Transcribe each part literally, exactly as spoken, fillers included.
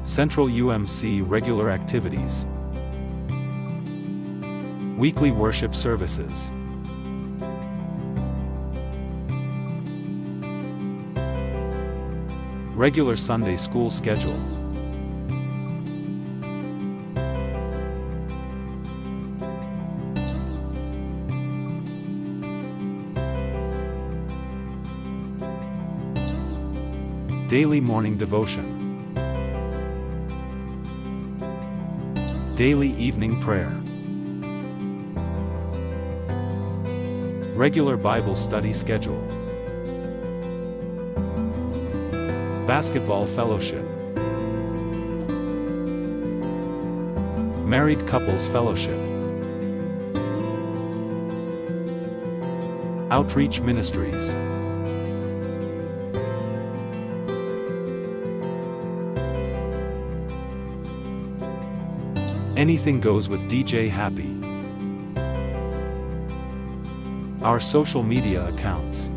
Central U M C regular activities. Weekly worship services. Regular Sunday school schedule. Daily morning devotion. Daily evening prayer. Regular Bible study schedule. Basketball fellowship. Married couples fellowship. Outreach ministries. Anything goes with D J Happy. Our social media accounts.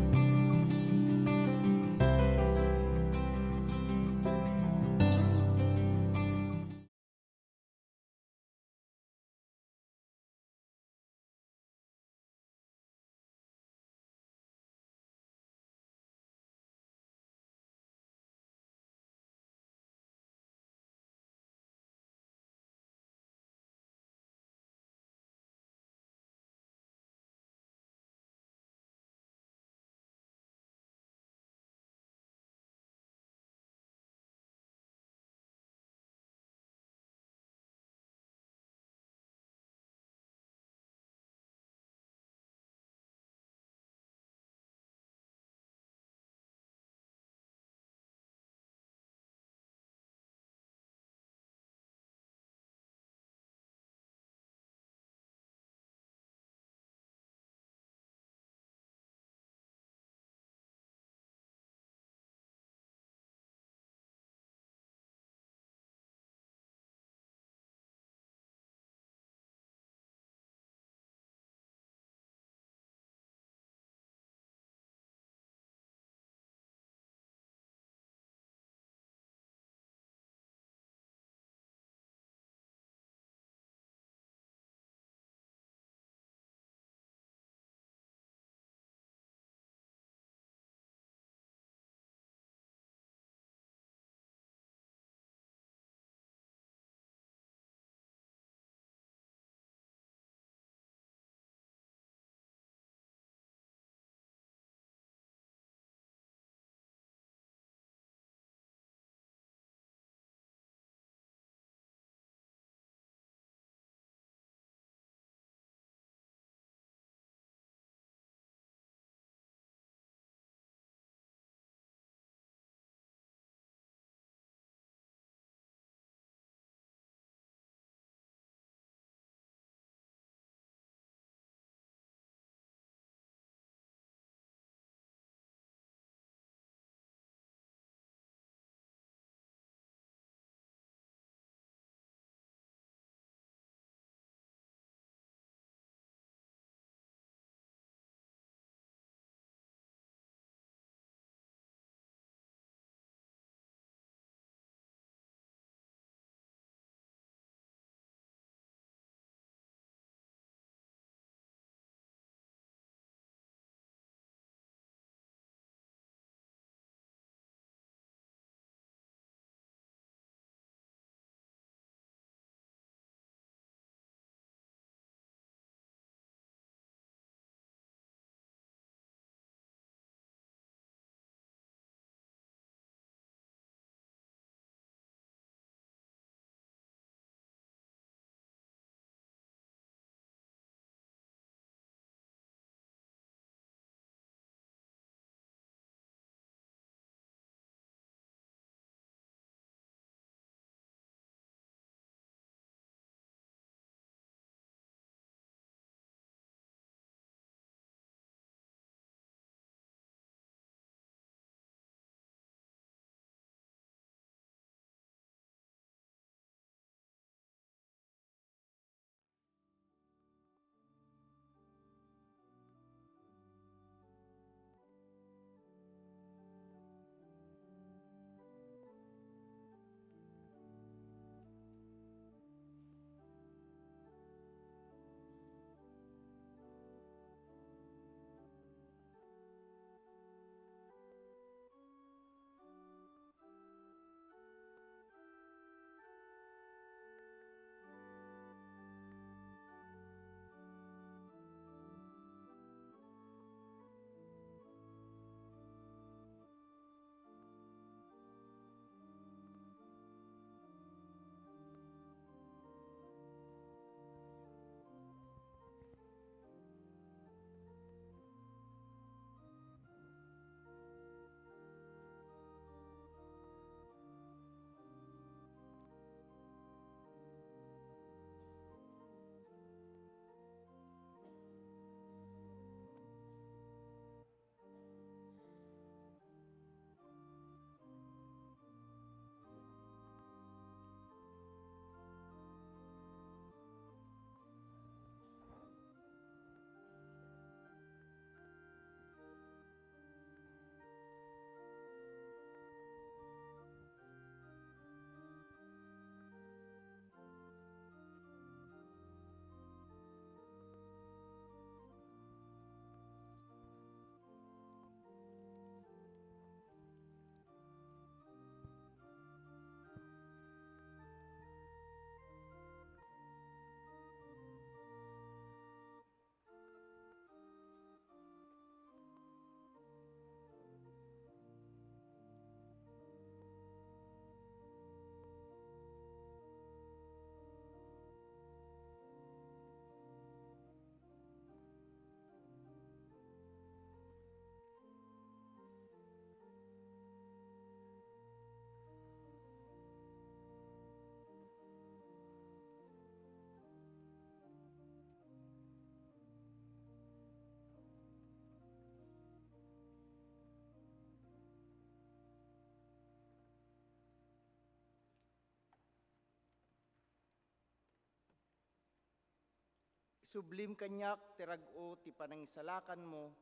Isublim kaniak ti rag-o ti panangisalakanmo,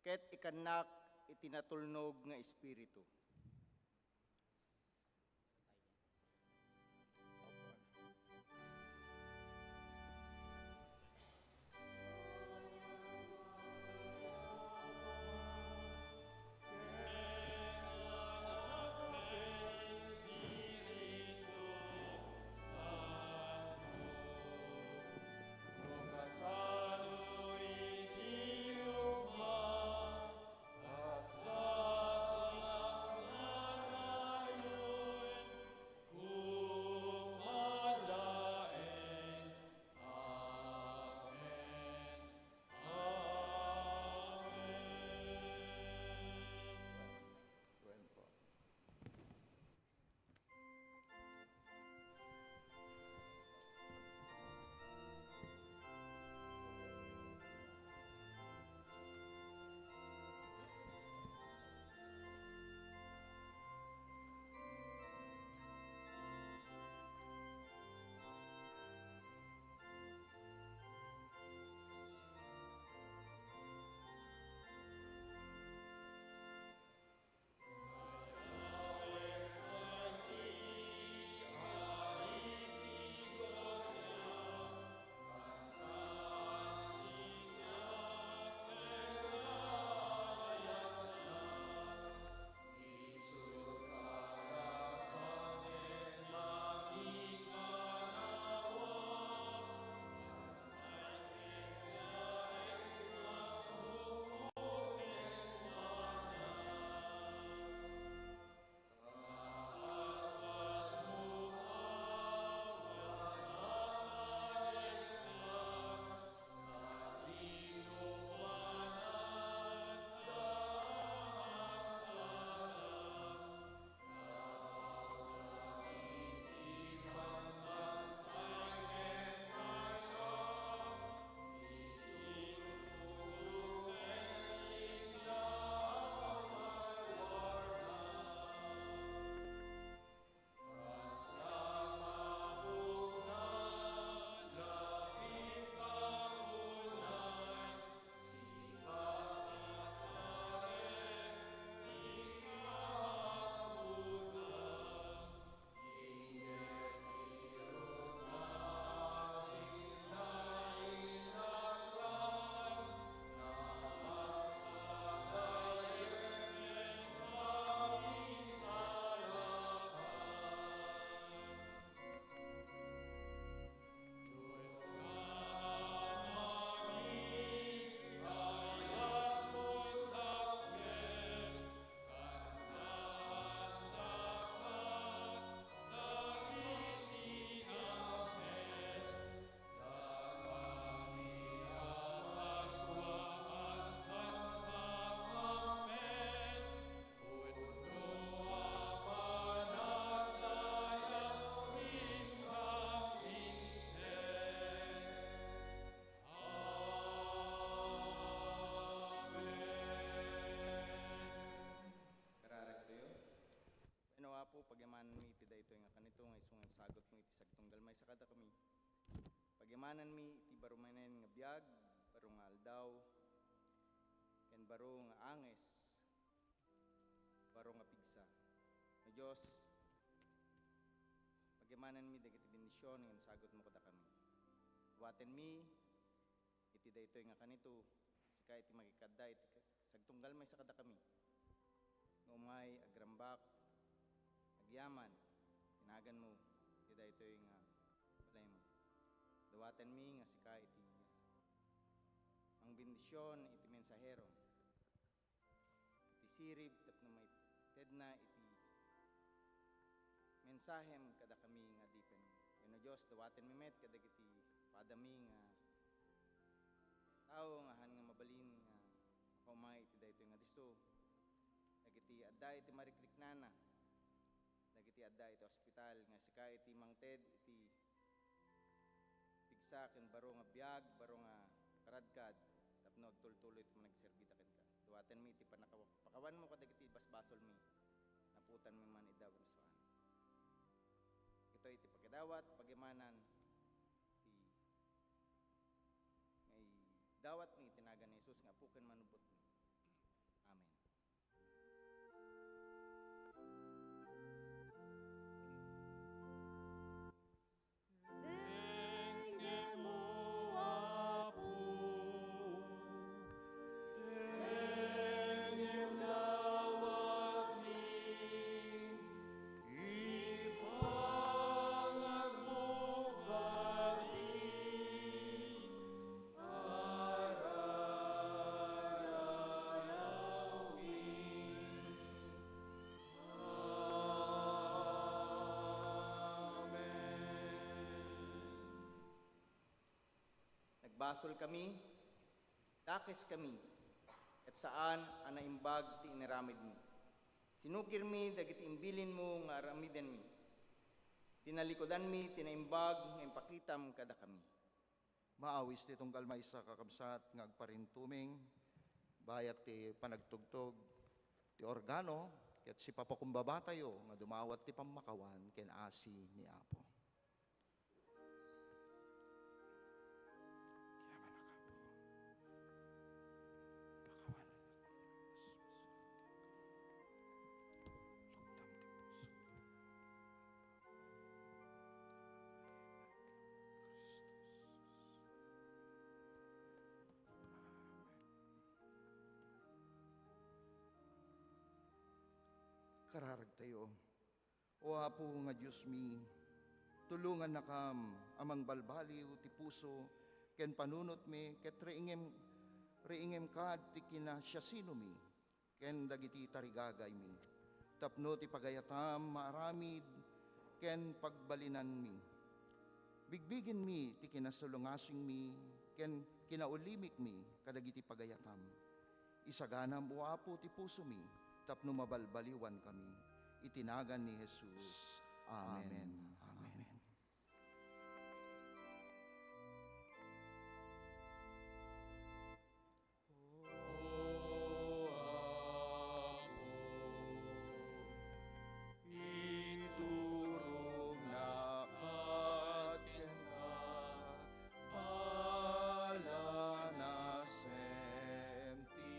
ket ikannak iti natulnog nga Espiritu. Amen. Kararagtayo. Wenno, Apo, pagimananmi iti daytoy nga kanito nga isu nga insagutmo iti sagtunggal maysa kadakami. Pagimananmi iti baro manen nga biag, baro nga aldaw, ken baro nga anges, baro nga pigsa. No Dios, pagimananmi dagiti bendision nga insagutmo kadakami. Dawatenmi iti daytoy nga kanito, sika iti makikadda iti ka-, sagtunggal maysa kadakami. Nga umay agrambak, agyaman, ti naganmo iti daytoy nga balaymo. Dawatenmi nga sika iti mangbendision iti mensahero. Iti sirib tapno maitedna iti mensahem kadakami nga adipen. Wenno Dios, dawatenmi met kadagiti padami nga tao nga han nga mabalin nga makaumay iti daytoy nga disso. Dagiti adda iti marikriknana, dagiti adda iti ospital, nga sika iti mangted iti pigsa ken baro nga biag, baro nga karadkad, tapno agtultuloy ti panagserbida kenka. Dawatenmi iti pannakapakawanmo kadagiti basbasolmi, naputanmi man ida wenno saan. Dagitoy iti pakidawat, pagimanan ti Dawatmi iti nagan ni Jesus nga Apo ken Manubbotmi. Amen. Denggenmo, Apo, denggen dawatmi, ipangagmo kadi, ararayawmi. Amen. Nagbasolkami, dakeskamin, ket saan a naimbag ti inaramidmi. Sinukirmi dagiti imbilinmo nga aramidenmi. Tinalikudanmi ti naimbag nga impakitam kadakami. Maawis ti tunggal maysa, kakabsat, nga agparintumeng bayat ti panagtugtog ti organo, ket sipapakumbabatayo nga dumawat ti pammakawan ken asi ni Apo. Kiyaman a kapo. Pakawanan. Luktam ti puso. Kararagtayo. O Apo nga Diosmi, tulongannakam a mangbalbaliw ti puso ken panunotmi ket riingem-, riingemkad ti kinasiasinomi ken dagiti tarigagaymi, tapno ti pagayatam maaramid ken pagbalinanmi. Bigbigenmi ti kinasulngasingmi ken kinaulimikmi kadagiti pagayatam. Isaganam, O Apo, ti pusomi tapno mabalbaliwankami. Iti nagan ni Jesus. Amen. Amen. Amen. O Apo, iturongnak kenka, malanasem ti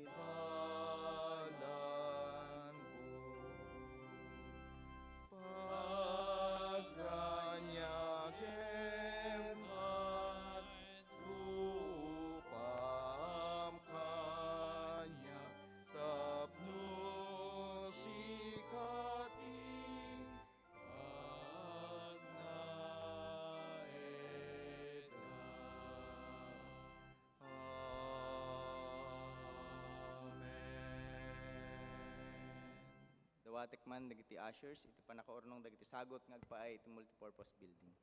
dalanko. Pagraniagem ket rupaam kaniak tapno sika ti pagnaedam. Amen. Dawatek man dagiti ushers iti pannakaurnong dagiti sagut nga agpaay iti multipurpose building.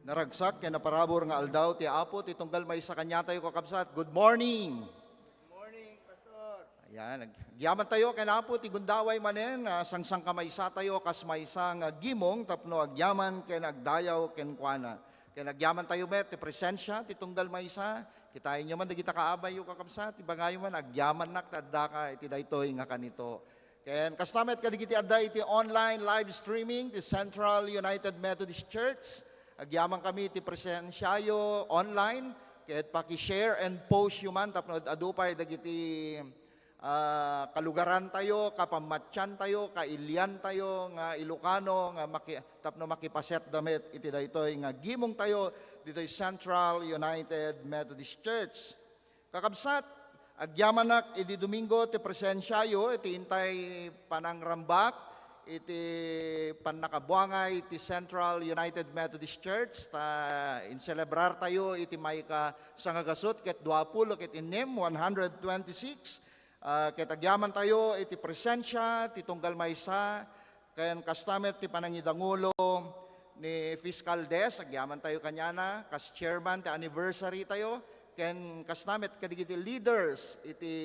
Naragsak ken naparabur nga aldaw ti Apo ti tunggal maysa kaniatayo, kakabsat. Good morning! Good morning, Pastor. Ayan, ag-, agyamantayo ken Apo ti gundaway manen a sangsangkamaysatayo kas maysa nga gimong tapno agyaman ken agdayaw kenkuana. Ken agyamantayo met ti presensia ti tunggal maysa. Kitaenyo man dagita kaabayyo, kakabsat, ibangayo man, agyamannak ta addaka iti daytoy nga kanito. Ken kasta met kadagiti adda iti online live streaming ti Central United Methodist Church. Agyamankami iti presensiayo online, ket paki-share and post yo man tapno ad-adu pay dagiti, ah, kalugarantayo, kapamatiantayo, kailiantayo nga Ilocano nga maki-, tapno makipasetda met iti daytoy nga gimongtayo ditoy Central United Methodist Church. Kakabsat, agyamanak idi Domingo ti presensiayo iti intay panangrambak iti pannakabuangay ti Central United Methodist Church, ta inselebrartayo iti maika sangagasut ket duapulo ket innem, one hundred twenty-six. Ah, ket agyamantayo iti presensia ti tunggal maysa, ken kasta met ti panangidangulo ni Fiscal Des, agyamantayo kaniana, kas chairman ti anniversary tayo, ken kasta met kadagiti leaders iti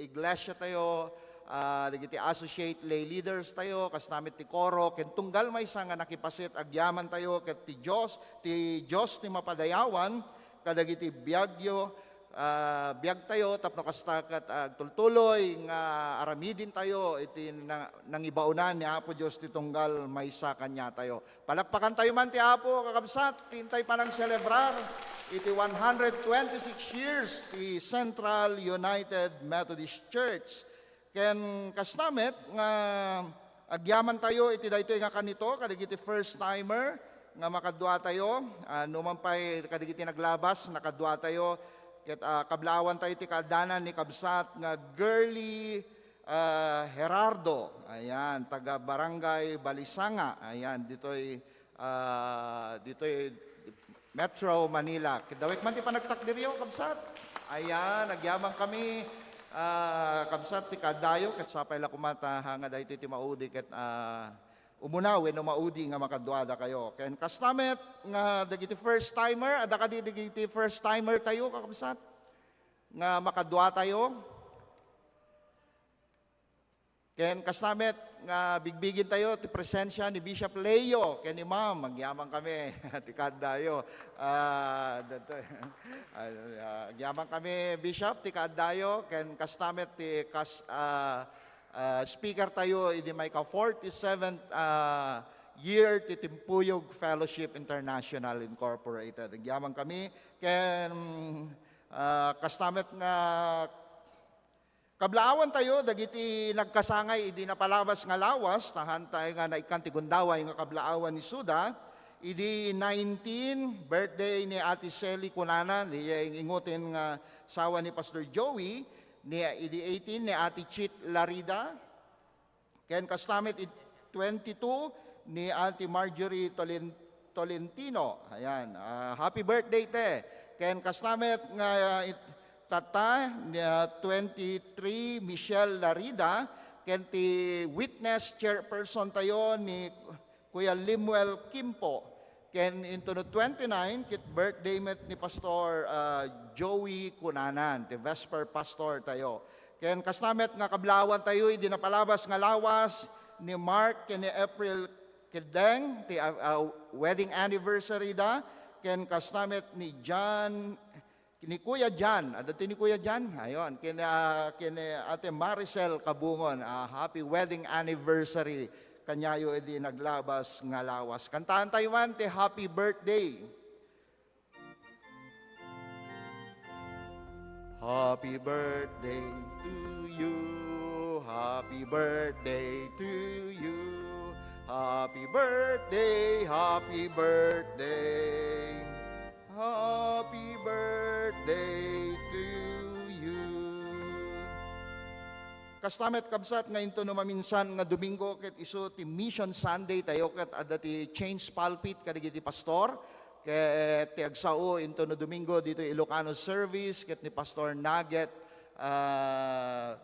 iglesia tayo, ah, dagiti associate lay leaders tayo, kasta met ti koro, ken tunggal maysa nga nakipaset agyamantayo, ket ti Dios, ti Dios ti mapadayawan, kadagiti biagyo, ah, biagtayo tapno kasta ket agtultuloy nga aramidentayo iti na-, nangibaonan ni Apo Dios ti tunggal maysa kaniatayo. Palakpakantayo man ti Apo, kakabsat, ti intay panangselebrar iti one hundred twenty-six years ti Central United Methodist Church. Ken kasta met nga agyamantayo iti daytoy nga kanito kadagiti first timer nga makaduatayo, ah, numan pay kadagiti naglabas, nakaduatayo, ket, ah, kablaawantayo ti kaaddanan ni kabsat nga Girly, ah, Gerardo. Ayan, taga Barangay Balisanga. Ayan, ditoy, ah, ditoy Metro Manila. Kidawek man ti panagtakderyo, kabsat. Ayan, agyaman kami, ah, kabsat, ti kaaddayo, ket sapay la koma ta hanga daytoy ti maudi, ket, ah, umuna wenno maudi nga makaduadakayo. Ken kasta met nga dagiti first timer, adda kadi dagiti first timer tayo, kakabsat, nga makaduatayo? Ken kasta met nga bigbigentayo ti presensia ni Bishop Leo ken ni Ma'am. Agyamankami ti kaaddayo. Ah, dito, ah, agyamankami, Bishop, ti kaaddayo. Ken kasta met ti kas-, ah, ah, speaker tayo idi maika forty-seventh, ah, year ti Timpuyog Fellowship International Incorporated. Agyamankami. Ken, ah, kasta met nga kablaawantayo dagiti nagkasangay idi napalabas nga lawas, ta haantay nga naikkan ti gundaway nga kablaawan ni Suda. Idi nineteen, birthday ni Ate Sally Cunanan, diay ingutin nga asawa ni Pastor Joey, ni, idi eighteen ni Ate Chit Larida, ken kasta met iti twenty-two ni Ate Marjorie Tolen-, Tolentino. Ayan, ah, happy birthday, te. Ken kasta met nga, ah, it-, tatta, ni, ah, twenty-three, Michelle Larida, ken ti witness chairperson tayo ni Kuya Limuel Kimpo. Ken intono twenty-nine, ket birthday met ni Pastor, ah, Joey Cunanan, ti Vesper Pastor tayo. Ken kasta met nga kablaawantayo idi napalabas nga lawas ni Mark ken ni April Kedeng, ti, ah, ah, wedding anniversary da. Ken kasta met ni John, ni Kuya John. Adda ti ni Kuya John? Ayon, ken, ah, ken, eh, Ate Maricel Kabungon. Ah, happy wedding anniversary kaniayo idi naglabas nga lawas. Kantaantayo man ti happy birthday. Happy birthday to you. Happy birthday to you. Happy birthday, happy birthday. Happy birthday to you. Kasta met, kabsat, nga intono maminsan nga Domingo ket isu ti Mission Sunday tayo, ket adda ti change pulpit kadagiti pastor, ket ti agsao intono Domingo ditoy Ilocano service ket ni Pastor Nugget, ah,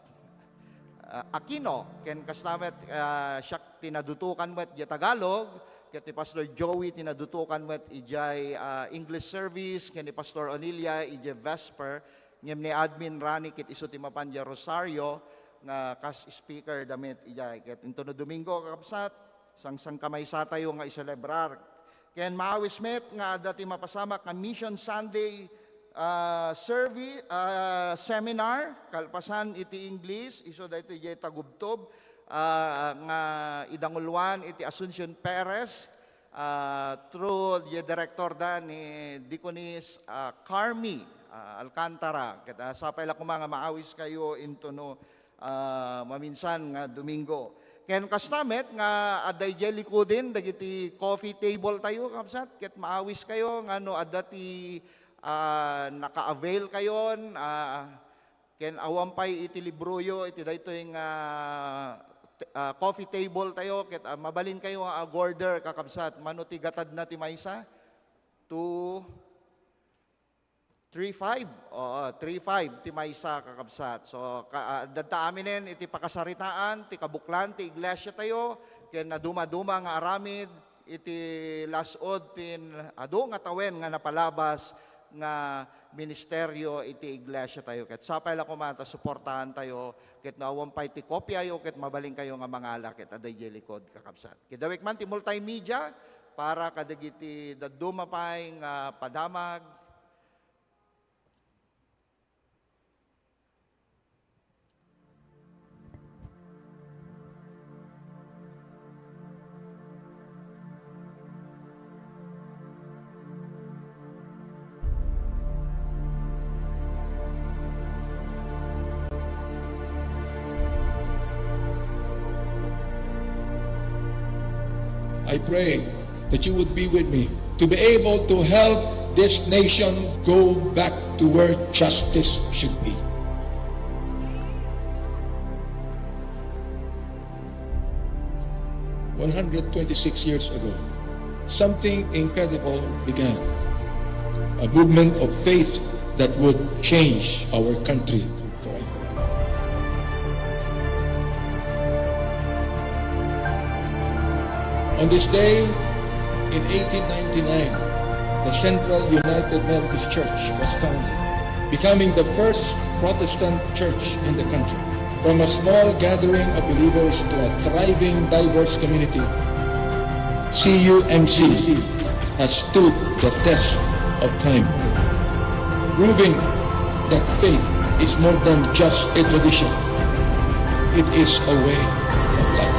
ah, Aquino, ken kasta met, ah, siak ti nadutokan met diay Tagalog, Ket ni Pastor Joey ti nadutokan met idiay, ah, English service, ken ni Pastor Onilia idiay Vesper, ngem ni Admin Rani ket isu ti mapan idiay Rosario, nga kas speaker da met idiay. Ket intono Domingo, kakabsat, sangsangkamaysatayo nga iselebrar. Ken maawis met nga adda ti mapasamak nga Mission Sunday, ah, servi-, ah, seminar, kalpasan iti English, isu daytoy idiay Tagubtob, ah, nga idanguluan iti Asuncion Perez, ah, through the director da ni Deaconess, ah, Carmi, ah, Alcantara. Ket, ah, sapay la koma nga maawiskayo intono, ah, maminsan nga Domingo. Ken kasta met nga adda idiay likuden dagiti coffee table tayo, kabsat, ket maawiskayo nga no adda ti, ah, naka-avail kayon, ah, ken awan pay iti libroyo iti daytoy nga, ah, coffee table tayo, ket, ah, mabalinkayo nga ag-order, kakabsat, mano ti gatadna ti maysa? Two, three five. Oo, three five ti maysa, kakabsat. So, ka-, ah, adda aminen iti pakasaritaan ti kabuklan ti iglesia tayo, ken nadumaduma nga aramid iti las-ud ti adu nga tawen nga napalabas nga ministerio iti iglesia tayo. Ket sapay la koma ta suportahan tayo, ket no awan pay ti kopiayo, ket mabalinkayo nga mangala ket adda idiay likod, kakabsat. Kidawek man ti multimedia para kadagiti dadduma pay nga padamag. I pray that you would be with me to be able to help this nation go back to where justice should be. One hundred twenty-six years ago, something incredible began. A movement of faith that would change our country forever. On this day, in eighteen ninety-nine, the Central United Methodist Church was founded, becoming the first Protestant church in the country. From a small gathering of believers to a thriving, diverse community, C U M C has stood the test of time, proving that faith is more than just a tradition. It is a way of life.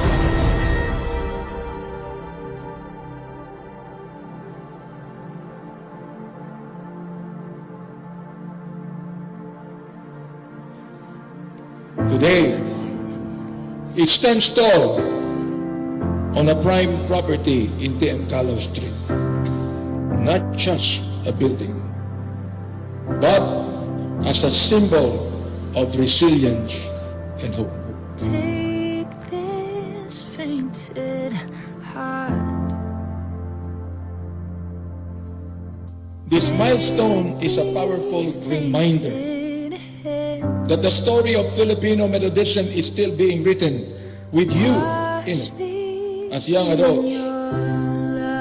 Today, it stands tall on a prime property in T M Callao Street. Not just a building, but as a symbol of resilience and hope. Take this fainted heart. This milestone is a powerful reminder that the story of Filipino Methodism is still being written with you in it. As young adults,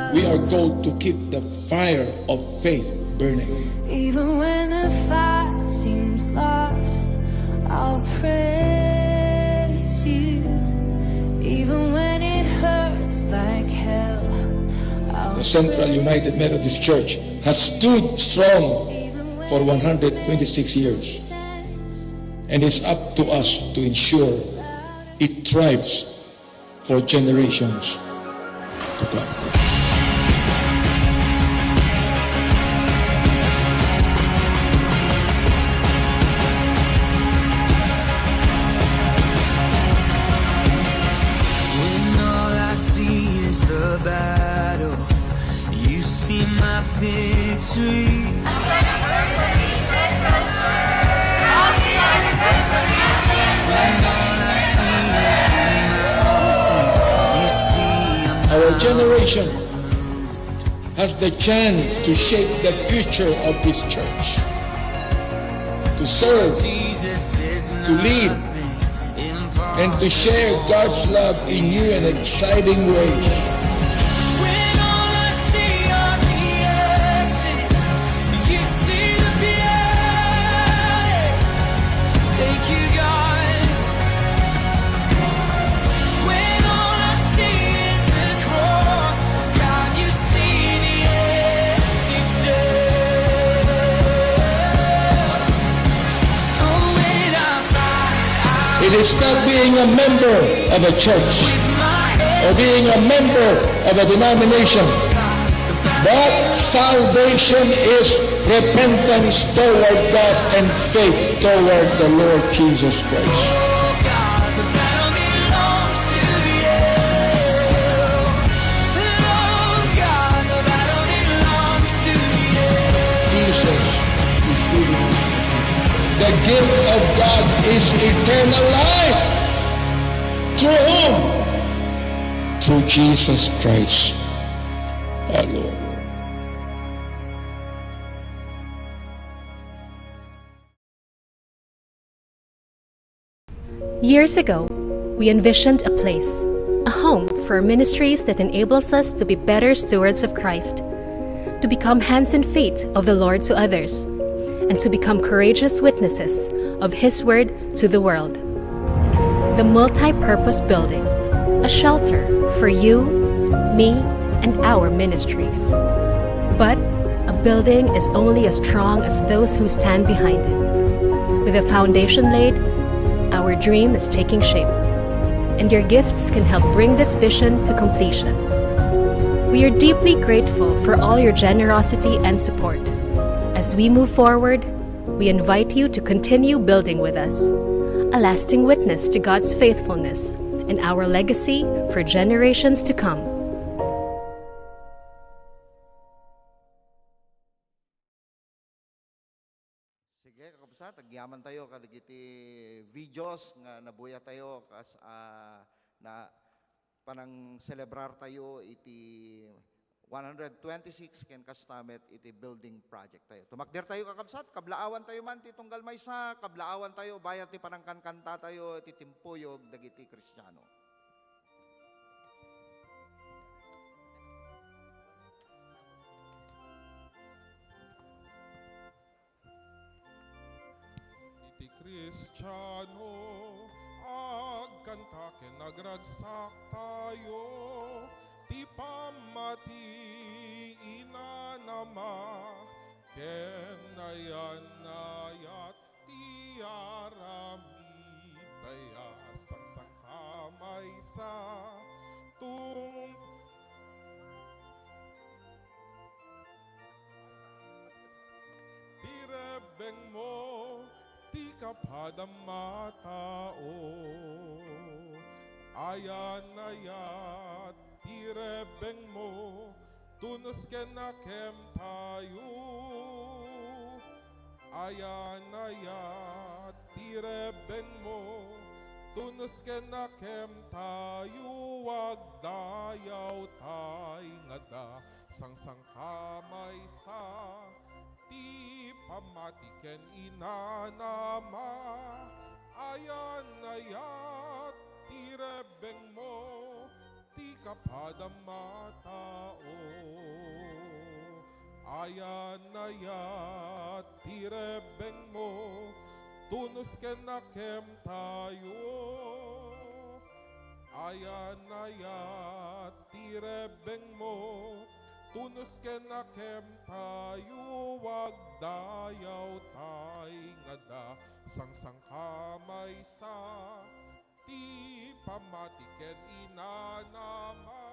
we are called to keep the fire of faith burning. Even when the fight seems lost, I'll praise you. Even when it hurts like hell, I'll The Central United Methodist Church has stood strong for one hundred twenty-six years, and it's up to us to ensure it thrives for generations to come. When all I see is the battle, you see my victory. Our generation has the chance to shape the future of this church, to serve, to lead, and to share God's love in new and exciting ways. You, God. When all I see is the cross, God, you see the empty tomb. So when I fight, I It is not being a member of a church with my head or being a member of a denomination, but salvation is repentance toward God and faith toward the Lord Jesus Christ. Jesus is giving us the gift. The gift of God is eternal life. Through whom? Through Jesus Christ our Lord. Years ago, we envisioned a place, a home for ministries that enables us to be better stewards of Christ, to become hands and feet of the Lord to others, and to become courageous witnesses of His Word to the world. The multi-purpose building, a shelter for you, me, and our ministries. But a building is only as strong as those who stand behind it. With a foundation laid, our dream is taking shape, and your gifts can help bring this vision to completion. We are deeply grateful for all your generosity and support. As we move forward, we invite you to continue building with us, a lasting witness to God's faithfulness and our legacy for generations to come. Sige, kakabsat, agyaman tayo kadagiti videos nga nabuya tayo kas, ah, na panangselebrar tayo iti one hundred twenty-six ken kasta met iti building project tayo. Tumakder tayo, kakabsat, kablaawan tayo man ti tunggal maysa, kablaawan tayo bayat ti panangkankanta tayo iti timpuyog dagiti Kristiano. Iti Kristiano, agkanta ken agragsak tayo, ti pammati, Ina, Ama, ken nayan-nayat ti aramid, aya sangsangka maysa, tung- Ti rebbengmo, ti kapadam a tao. Ayan-ayat ti rebbengmo, tunos ken nakemtayo. Ayan-ayat ti rebbengmo, tunos ken nakemtayo, agdayaw tay ngada, sangsangka maysa, ti pammati ken Ina, Ama. Ayan-ayat ti rebbengmo, ti kapadam a tao. Ayan-ayat ti rebbengmo, tunos ken nakemtayo. Ayan-ayat ti rebbengmo, tunos ken nakemtayo, agdayaw tay ngada, sangsangka maysa, ti pammati ken Ina, Ama.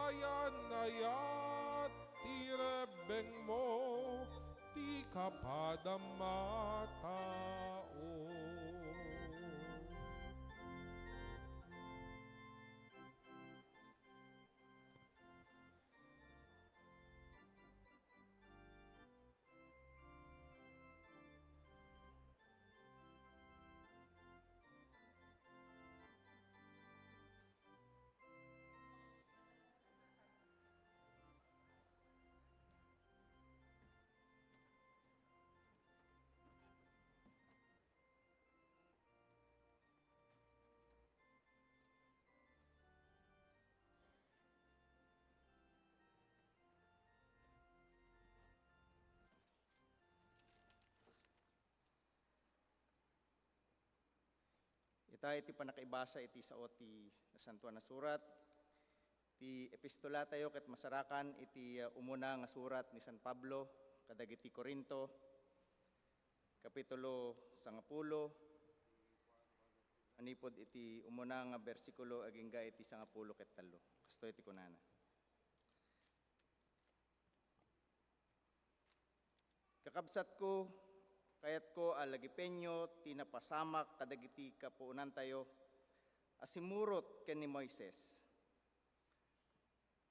Ayan-ayat ti rebbengmo, ti kapadam a tao. Iti pannakaibasa iti sao ti Nasantoan a Surat, ti epistolatayo ket masarakan iti, uh, umuna nga surat ni San Pablo kadagiti Corinto, Kapitulo sangapulo, manipud iti umuna nga bersikulo agingga iti sangapulo ket tallo. Kastoy ti kunana. Kakabsatko, kayatko a lagipenyo ti napasamak kadagiti kapuonantayo a simmurot ken ni Moises.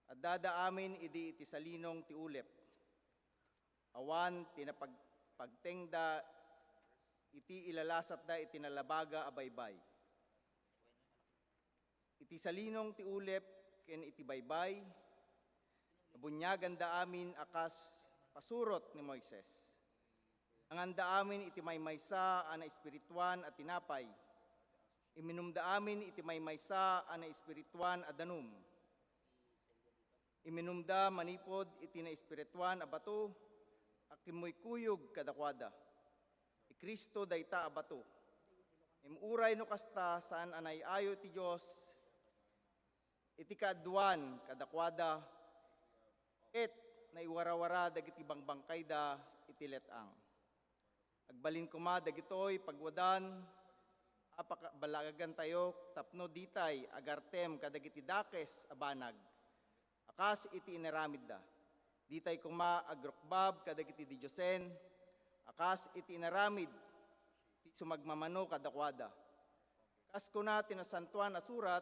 Addada amin idi iti salinong ti ulep. Awan ti napagpagtengda iti ilalasatda iti nalabaga a baybay. Iti salinong ti ulep ken iti baybay, nabuniaganda amin a kas pasurot ni Moises. Nanganda amin iti maymaysa a naespirituan a tinapay. Iminumda amin iti maymaysa a naespirituan a danum. Iminumda manipud iti naespirituan a bato a kimmuykuyog kadakuada. Ni Cristo dayta a bato. Ngem uray no kasta, saan a naay-ayo ti Dios iti kaaduan kadakuada, ket naiwarawara dagiti bangbangkayda iti let-ang. Agbalin koma dagitoy pagwadan a pakabalagantayo tapno ditay agartem kadagiti dakes a banag a kas iti inaramidda. Ditay koma agrukbab kadagiti didiosen a kas iti inaramid ti sumagmamano kadakuada. Kas kuna ti Nasantoan a Surat,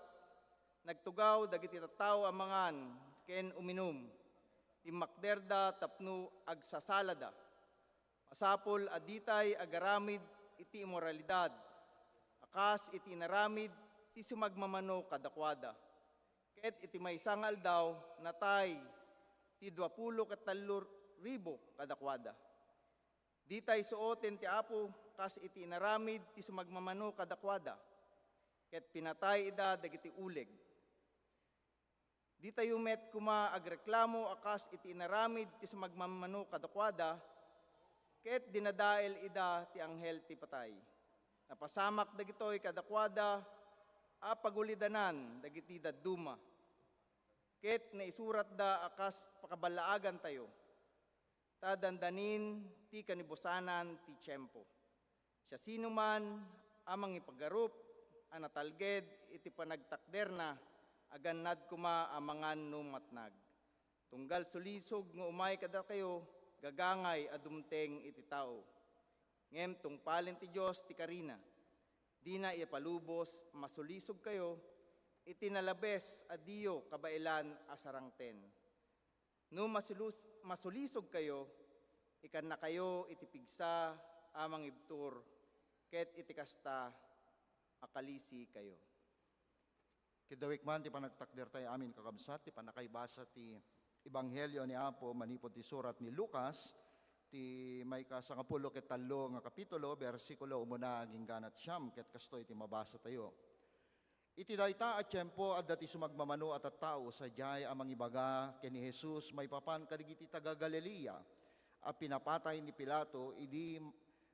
"Nagtugaw dagiti tattao a mangan ken uminum. Timmakderda tapno agsasalada. Masapul a ditay agaramid iti immoralidad, a kas iti inaramid ti sumagmamano kadakuada." Ket iti maysa nga aldaw, natay ti duapulo ket tallo ribu kadakuada. Ditay suoten ti Apo kas iti inaramid ti sumagmamano kadakuada, ket pinatay ida dagiti uleg. Ditayo met koma agreklamo a kas iti inaramid ti sumagmamano kadakuada, ket dinadael ida ti anghel ti patay. Napasamak dagitoy kadakuada a pagulidanan dagiti dadduma, ket naisuratda a kas pakaballaagantayo. Ta dandanin ti kanibusanan ti tiempo. Siasinoman a mangipagarup a natalged iti panagtakderna, agannad koma a mangan no matnag. Tunggal sulisog nga umay kadakayo, gagangay a dumteng iti tao. Ngem tungpalen ti Dios ti karina. Dina ipalubos a masulisogkayo iti nalabes a diyo kabaelan a sarangten. No masilus-, masulisogkayo, ikannakayo iti pigsa a mangibtur, ket iti kasta, makalisikayo. Kidawik man ti panagtakdertayo amin, kakabsat, ti pannakaibasa ti Ebanghelio ni Apo manipud ti surat ni Lucas, ti maikasangapulo ket tallo nga kapitulo, bersikulo umuna agingga siam, ket kastoy ti mabasatayo. Iti dayta a tiempo, adda ti sumagmamano a tattao sadiay a mangibaga ken ni Jesus maipapan kadagiti taga-Galilea a pinapatay ni Pilato idi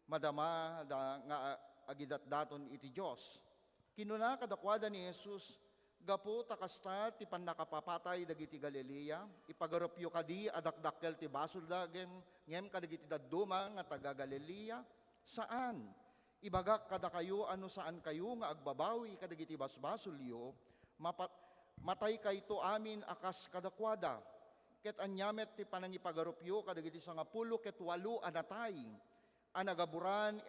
madamada nga agidatdaton iti Dios. Kinuna kadakuada ni Jesus, "Gapu ta kasta ti pannakapapatay dagiti Galilea, ipagarupyo kadi a dakdakkel ti basolda ngem, ngem kadagiti dadduma nga taga-Galilea? Saan! Ibagak kadakayo a no saankayo nga agbabawi kadagiti basbasolyo, mapat-, mataykayto amin a kas kadakuada. Ket ania met ti panangipagarupyo kadagiti sangapulo ket walo a natay a nagaburan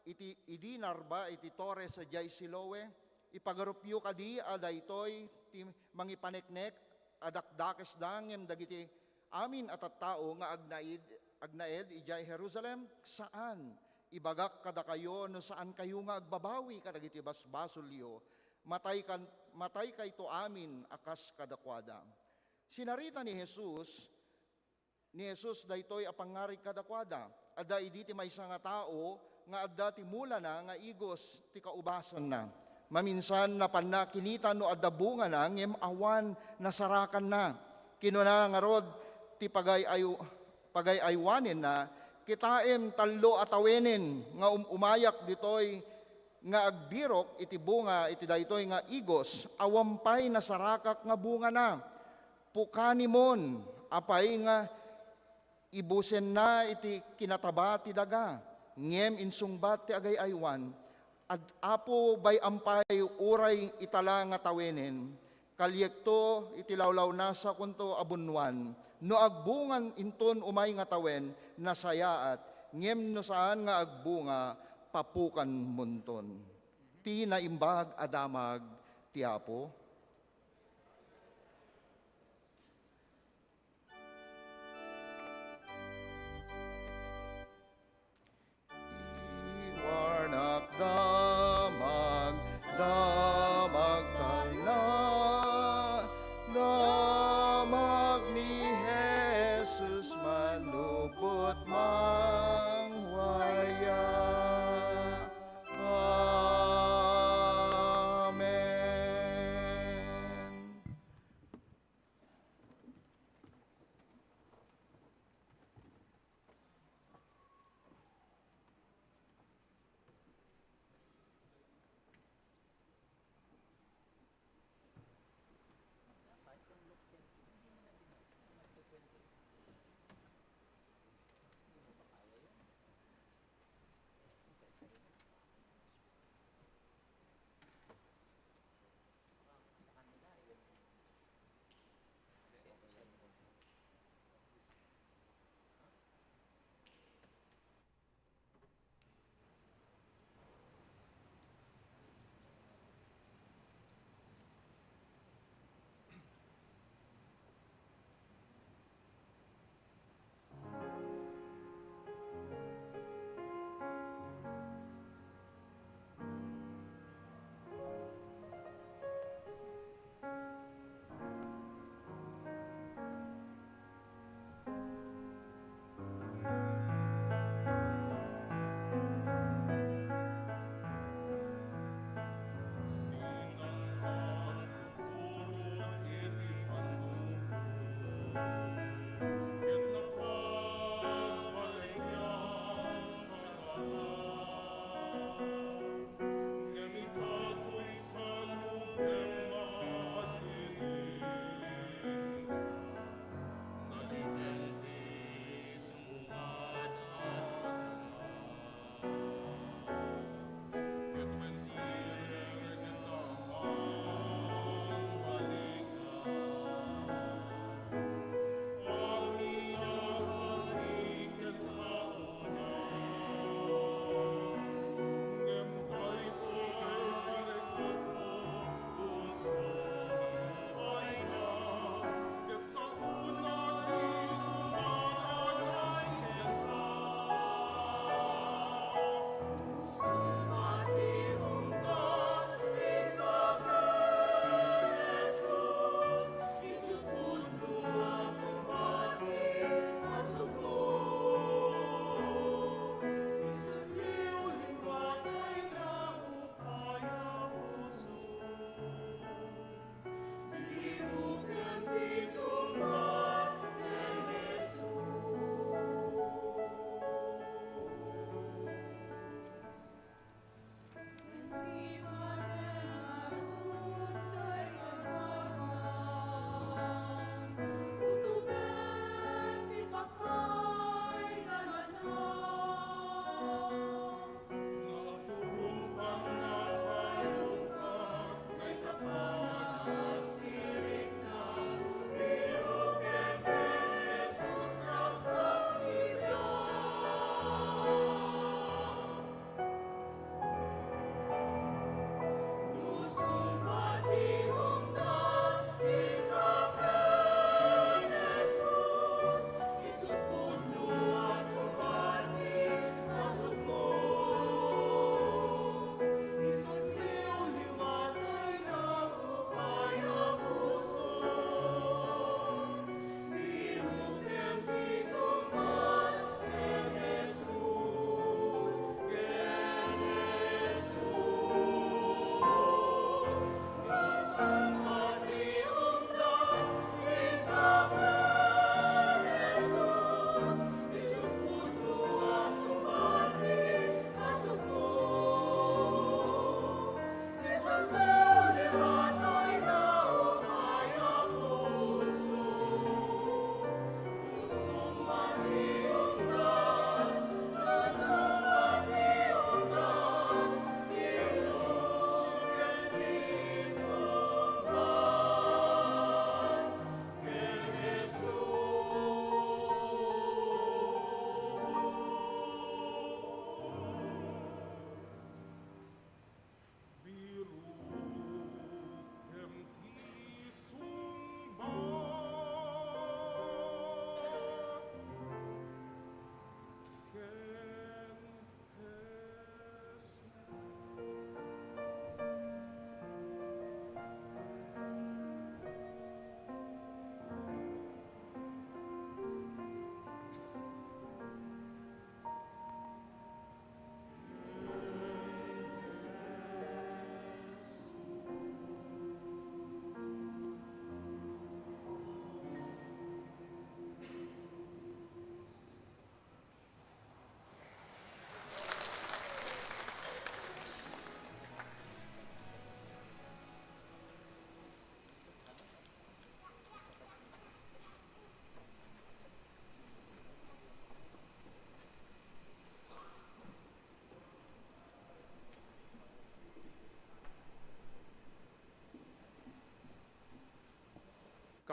iti, idi narba iti tore sadiay Siloe? Ipagarupyo kadi a daytoy ti mangipaneknek a dakdakesda ngem dagiti amin a tattao nga agnaid, agnaed idiay Jerusalem? Saan! Ibagak kadakayo, no saankayo nga agbabawi kadagiti basbasolyo, mataykan-, mataykayto amin a kas kadakuada." Sinarita ni Jesus, ni Jesus daytoy a pangngarig kadakuada. Adda idi ti maysa nga tao nga adda ti mulana nga igos ti kaubasanna. Maminsan, napanna kinita no adda bungana, ngem awan nasarakanna. Kinuna ngarud ti pagay-ayo-, pagay-aywanenna, "Kitaem, tallo a tawenen nga um-, umayak ditoy nga agbirok iti bunga iti daytoy nga igos, awan pay nasarakak nga bungana. Pukanimon, apay nga ibusenna iti kinataba ti daga? Ngem insungbat ti agay-aywan, "Ad-, Apo, bay-am pay uray ita la nga tawenen. Kaliekto iti lawlawnasakonto a bunnoan. No agbungan inton umay nga tawen, nasayaat, ngem no saan nga agbunga, papukanmonton." Ti Naimbag a Damag ti Apo. Iwarnak damag, damag talna, damag ni Jesus manupot mangwaya. Amen.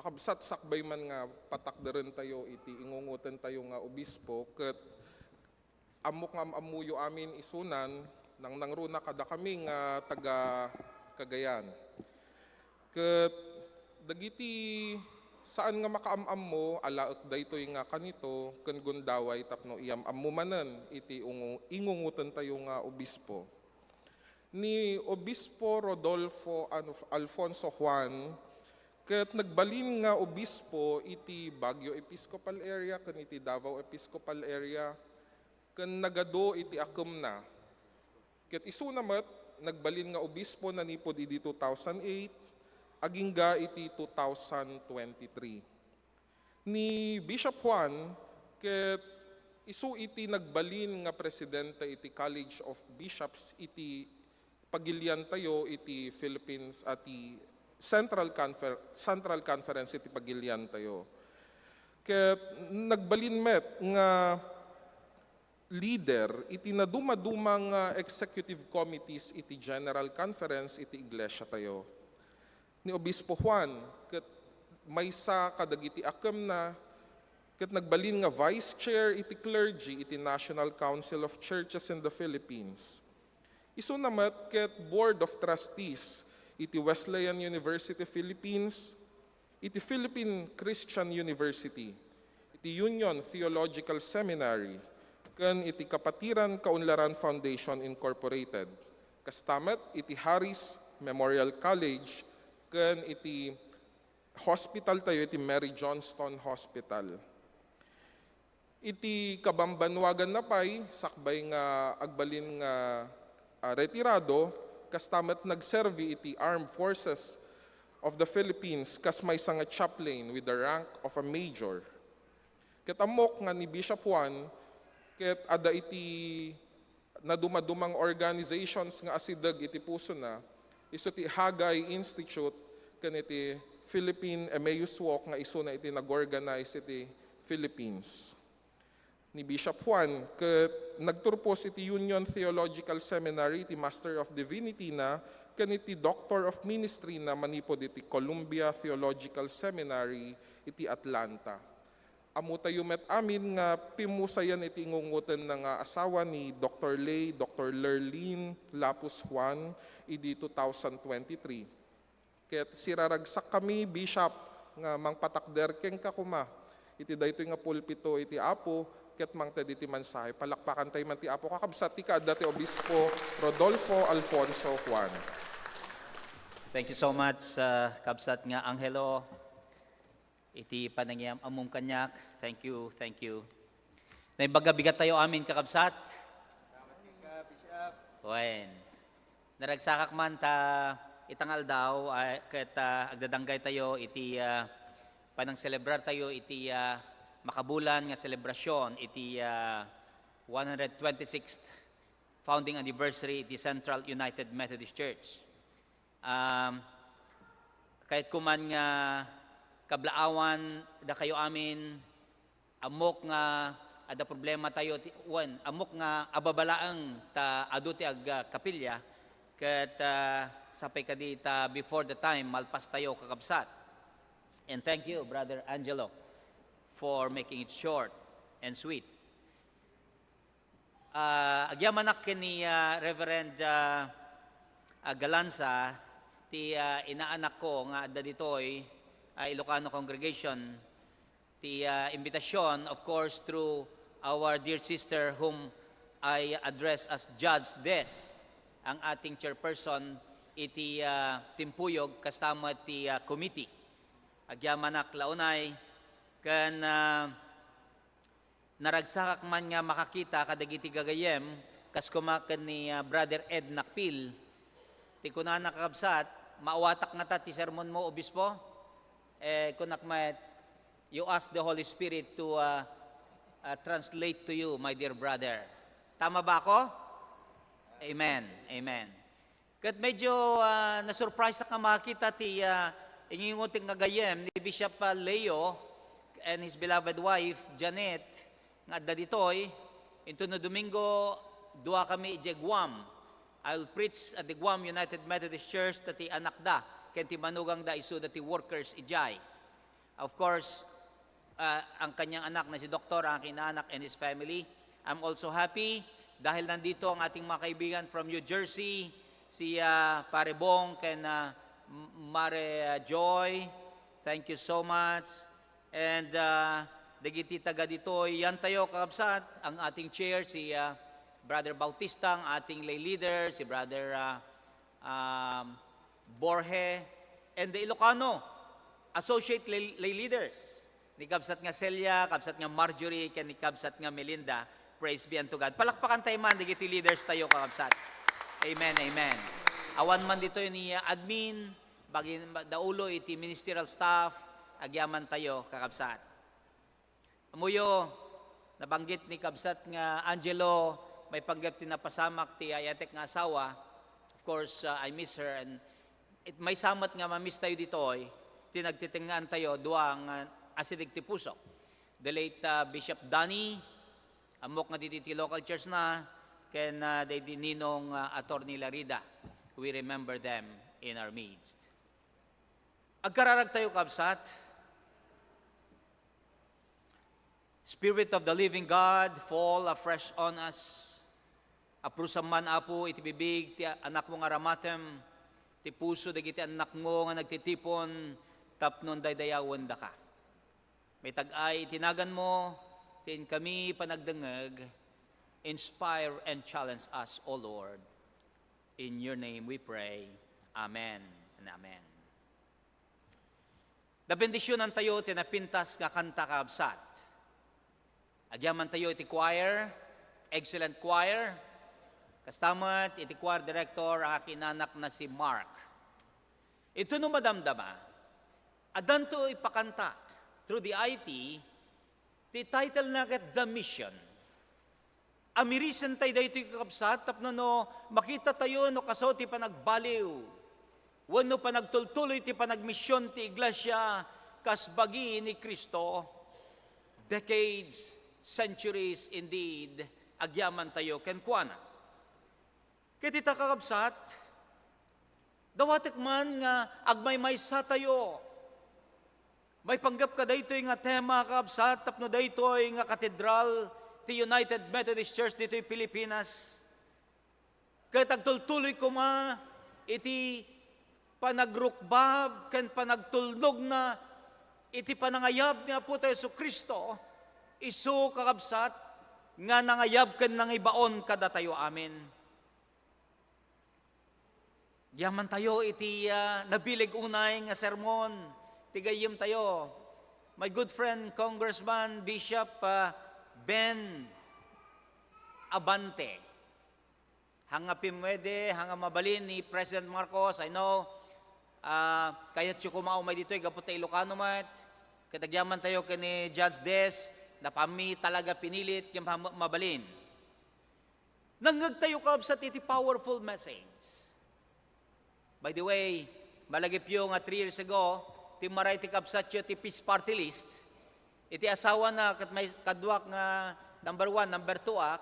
Kakabsat, sakbay man nga patakderentayo iti ingungotentayo nga obispo, ket ammok nga am-ammoyo amin isunan, nangnangruna kadakami nga taga Cagayan. Ket dagiti saan nga makaam-ammo, alaek daytoy nga kanito ken gundaway tapno iyam-ammo manen iti ungu-, ingungotentayo nga obispo. Ni Obispo Rodolfo Anf-, Alfonso Juan, ket nagbalin nga obispo iti Baguio Episcopal Area ken iti Davao Episcopal Area, ken nagadu iti akemna. Ket isuna met, nagbalin nga obispo nanipud idi two thousand eight, agingga iti two thousand twenty-three. Ni Bishop Juan, ket isu iti nagbalin nga presidente iti College of Bishops iti pagiliantayo iti Philippines, a, ti Central Confer-, Central Conference iti pagiliantayo. Ket nagbalin met nga leader iti nadumaduma nga executive committees iti General Conference iti iglesiatayo. Ni Obispo Juan, ket maysa kadagiti akemna, ket nagbalin nga vice chair iti clergy iti National Council of Churches in the Philippines. Isuna met ket Board of Trustees iti Wesleyan University Philippines, iti Philippine Christian University, iti Union Theological Seminary, ken iti Kapatiran Kaunlaran Foundation Incorporated. Kasta met iti Harris Memorial College ken iti hospital tayo, iti Mary Johnston Hospital. Iti kabambanwaganna pay, sakbay nga agbalin nga, ah, retirado, kasta met nagserbi iti Armed Forces of the Philippines kas maysa nga chaplain with the rank of a major. Ket ammok nga ni Bishop Juan ket adda iti nadumadumang organizations nga asideg iti pusona, isu ti Haggai Institute ken iti Philippine Emmaus Walk nga isuna iti nag-organize iti Philippines. Ni Bishop Juan ket nagturpos iti Union Theological Seminary iti Master of Divinity na ken iti Doctor of Ministry na manipud iti Columbia Theological Seminary iti Atlanta. Ammotayo met amin nga pimmusayan iti ingungotenna nga asawa ni Doctor Lay, Doctor Lurleen Lapus Juan, idi two thousand twenty-three. Ket siraragsakkami, Bishop, nga mangpatakder kenka koma iti daytoy nga pulpito iti Apo, ket mangted iti mensahe. Palakpakantayo man ti Apo, kakabsat, ti kaadda ti Obispo Rodolfo Alfonso Juan. Thank you so much, uh, kabsat nga Angelo, iti panangyam-ammom kaniak. Thank you, thank you. Naimbag a bigattayo amin, kakabsat. Wen. Naragsakak man ta ita nga aldaw, ah, ket, ah, agdadanggaytayo iti, ah, panangselebrar tayo iti, ah, makabulan nga selebrasyon iti, ah, one hundred twenty-sixth founding anniversary iti Central United Methodist Church. Um, kayatko man nga kablaawan dakayo amin, ammok nga adda problema tayo ti, wen, ammok nga ababa laeng ta adu ti agkapilya, ket, ah, sapay kadi ta before the time, malpas tayo, kakabsat. And thank you, Brother Angelo, for making it short and sweet. Ah, agyamanak ken ni, ah, Reverend, ah, ah, Galanza, ti, ah, inaanakko nga adda ditoy, ah, Ilocano Congregation, ti, ah, invitation, of course, through our dear sister whom I address as Judge Des, ang ating chairperson iti, ah, Timpuyog, kasta met ti, ah, committee. Agyamanak la unay, ken, ah, Naragsakak man nga makakita kadagiti gagayyem, kas koma ken ni, ah, Brother Ed Nakpil. Ti kunana, kakabsat, "Maawatak ngata ti sermonmo, Obispo?" Eh, kunak met, "You ask the Holy Spirit to, ah, ah, translate to you, my dear brother." Tama ba ako? Amen. Amen. Ket medyo, ah, nasurprise-ak nga makita ti, ah, inginguting nga gayyem ni Bishop, ah, Leo and his beloved wife, Janet, nga adda ditoy. Intono Domingo, dua kami idiay Guam. I'll preach at the Guam United Methodist Church, ta ti anakda ken ti manugangda isuda ti workers idiay. Of course, ah, ang kanyang anak na si Doktor, ang aking anak and his family. I'm also happy dahil nandito ang ating mga kaibigan from New Jersey, si, ah, Pare Bong ken, ah, M-, Mare, ah, Joy. Thank you so much. And, ah, dagiti taga ditoy, yan tayo, kakabsat, ang ating chair, si, ah, Brother Bautista, ang ating lay leader, si Brother, ah, um, Borge, and the Ilocano Associate Lay, Lay Leaders, ni kabsat nga Celia, kabsat nga Marjorie, ken ni kabsat nga Melinda. Praise be unto God. Palakpakan tayo man, dagiti leaders tayo, kakabsat. Amen, amen. Awan man ditoy ni, uh, admin, bagin, daulo iti ministerial staff, agyaman tayo, kakabsat. Ammoyo, nabanggit ni kabsat nga Angelo, maipanggep ti napasamak ti ayatek nga asawa. Of course, uh, I miss her, and it, maysa met nga ma-miss tayo ditoy, ti nagtitengngaan tayo, dua nga asideg ti pusok. The late, uh, Bishop Danny, ammok nga ditoy ti local church na, ken, uh, daydi Ninong, uh, Attorney Larida. We remember them in our midst. Agkararag tayo, kabsat. Spirit of the living God, fall afresh on us. Aprusam man, Apo, iti bibig ti anakmo nga aramatem, ti puso dagiti annakmo nga nagtitipon tapno daydayawendaka. Maitag-ay iti naganmo, ti inkami panagdengngeg, inspire and challenge us, O Lord. In your name we pray. Amen and amen. Nabendisionantayo ti napintas nga kanta, kabsat. Agyamantayo iti choir, excellent choir. Kasta met iti choir director, a kinaanak na si Mark. Ito no madamdama, addanto ipakanta through the I T, ti title na ket The Mission. Amirisan tayo daytoy, kakabsat, tapno no makita tayo no kaso ti panagbaliw wenno panagtultuloy ti panagmision ti iglesia kas bagi ni Cristo, decades, centuries, indeed, agyaman tayo kenkuana. Ket ita, kakabsat, dawatek man nga agmaymaysa tayo. Maipanggep kadaytoy nga tema, kakabsat, tapno daytoy nga katedral ti United Methodist Church ditoy Pilipinas. Ket agtultuloy koma iti panagrukbab ken panagtulnogna iti panangayab ni Apo tayo Jesu-Cristo, isu, kakabsat, nga nangayab ken nangibaon kadatayo amin. Agyamantayo iti, ah, nabileg unay nga sermon ti gayyemtayo. My good friend, Congressman Bishop, ah, Ben Abante. Haan nga pimwede, haan nga mabalin ni President Marcos, I know, ah, kayatyo koma umay ditoy gapu ta Ilocano met. Ket agyamantayo ken ni Judge Des, napami talaga pinilit nga ma-, mabalin. Nangngegtayo, kabsat, iti powerful message. By the way, malagipyo nga three years ago, timmaray ti kabsatyo ti peace party list. Iti asawana ket may kaduak nga number one, number two ak,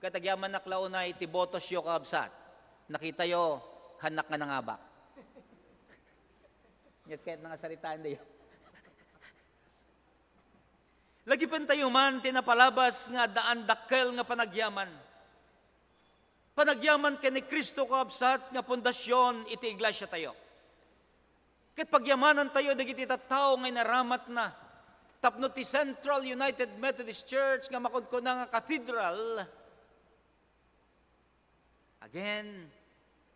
ket agyamannak la unay ti botosyo, kabsat. Nakitayo, haannak nga nangabak. Ngem kayatna nga saritaendayo. Lagipentayo man ti napalabas nga addaan dakkel nga panagyaman. Panagyaman ken ni Cristo, kakabsat, nga pundasyon iti iglesiatayo. Ket pagyamanantayo dagiti tattao nga inaramatna tapno ti Central United Methodist Church nga makunkuna nga cathedral. Again,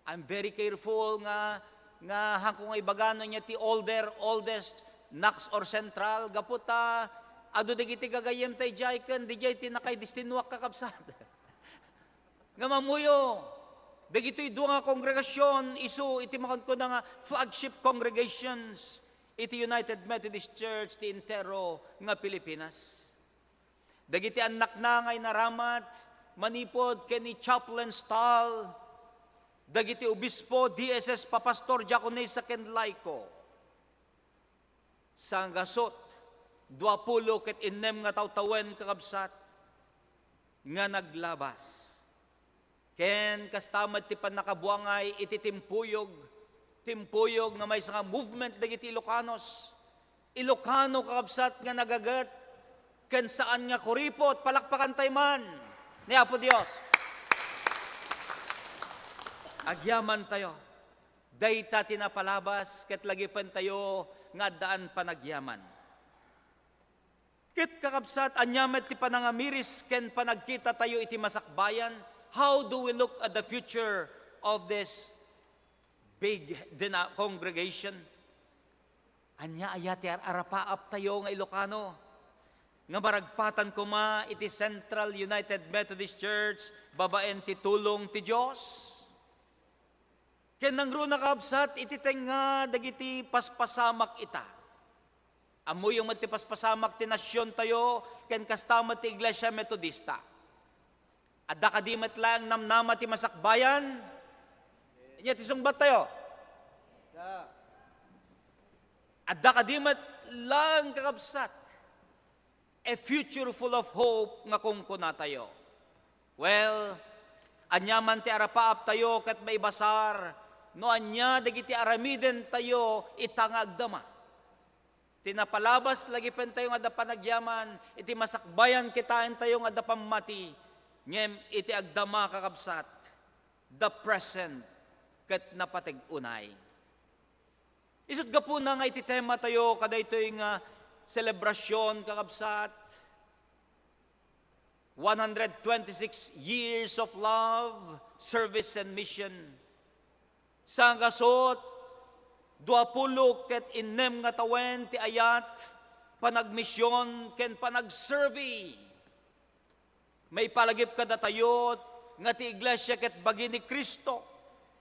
I'm very careful nga, nga haanko nga ibaga no ania ti older, oldest, next or central, gapu ta adu dagiti gagayyemta idiay ken didiay ti nakaidestinoak, kakabsat. Nga mammuyo, dagitoy dua nga kongregasion, isu iti makunkuna nga flagship congregations iti United Methodist Church ti entero nga Pilipinas. Dagiti annakna nga inaramat manipud ken ni Chaplain Stahl, dagiti obispo, D S S, papastor, diakonisa, ken laiko. Sangasut, duapulo ket innem nga tawtawen, kakabsat, nga naglabas. Ken kasta met ti pannakabuangay iti timpuyog, timpuyog nga maysa nga movement dagiti Ilocanos. Ilocano, kakabsat, nga nagaget ken saan nga kuripot. Palakpakan tayo man ni Apo Dios. Agyaman tayo. Dayta ti napalabas ket lagipen tayo nga addaan panagyaman. Ket, kakabsat, ania met ti panangamiris ken panagkita tayo iti masakbayan? How do we look at the future of this big dena-, congregation? Ania aya ti ar-arapaap tayo nga Ilocano nga maragpatan koma iti Central United Methodist Church babaen ti tulong ti Dios? Ken nangruna, kabsat, iti tengnga dagiti paspasamak ita. Ammoyo met ti paspasamak ti nasion tayo, ken kasta met ti Iglesia Metodista. Adda kadi met laeng namnama ti masakbayan? Ania ti sungbat tayo? Adda kadi met laeng, kakabsat, a future full of hope nga kunkuna tayo? Well, ania man ti arapaap tayo ket maibasar no ania dagiti aramiden tayo ita nga agdama. Ti napalabas lagipen tayo nga adda panagyaman, iti masakbayan kitaen tayo nga adda pammati, ngem iti agdama, kakabsat, the present ket napateg unay. Isut' gapuna nga iti tema tayo kadaytoy nga selebrasyon, kakabsat, one hundred twenty-six years of love, service, and mission. Sangasut, duapulo ket innem nga tawen ti ayat, panagmision, ken panagserbi. Maipalagip kadatayo nga ti iglesia ket bagi ni Cristo,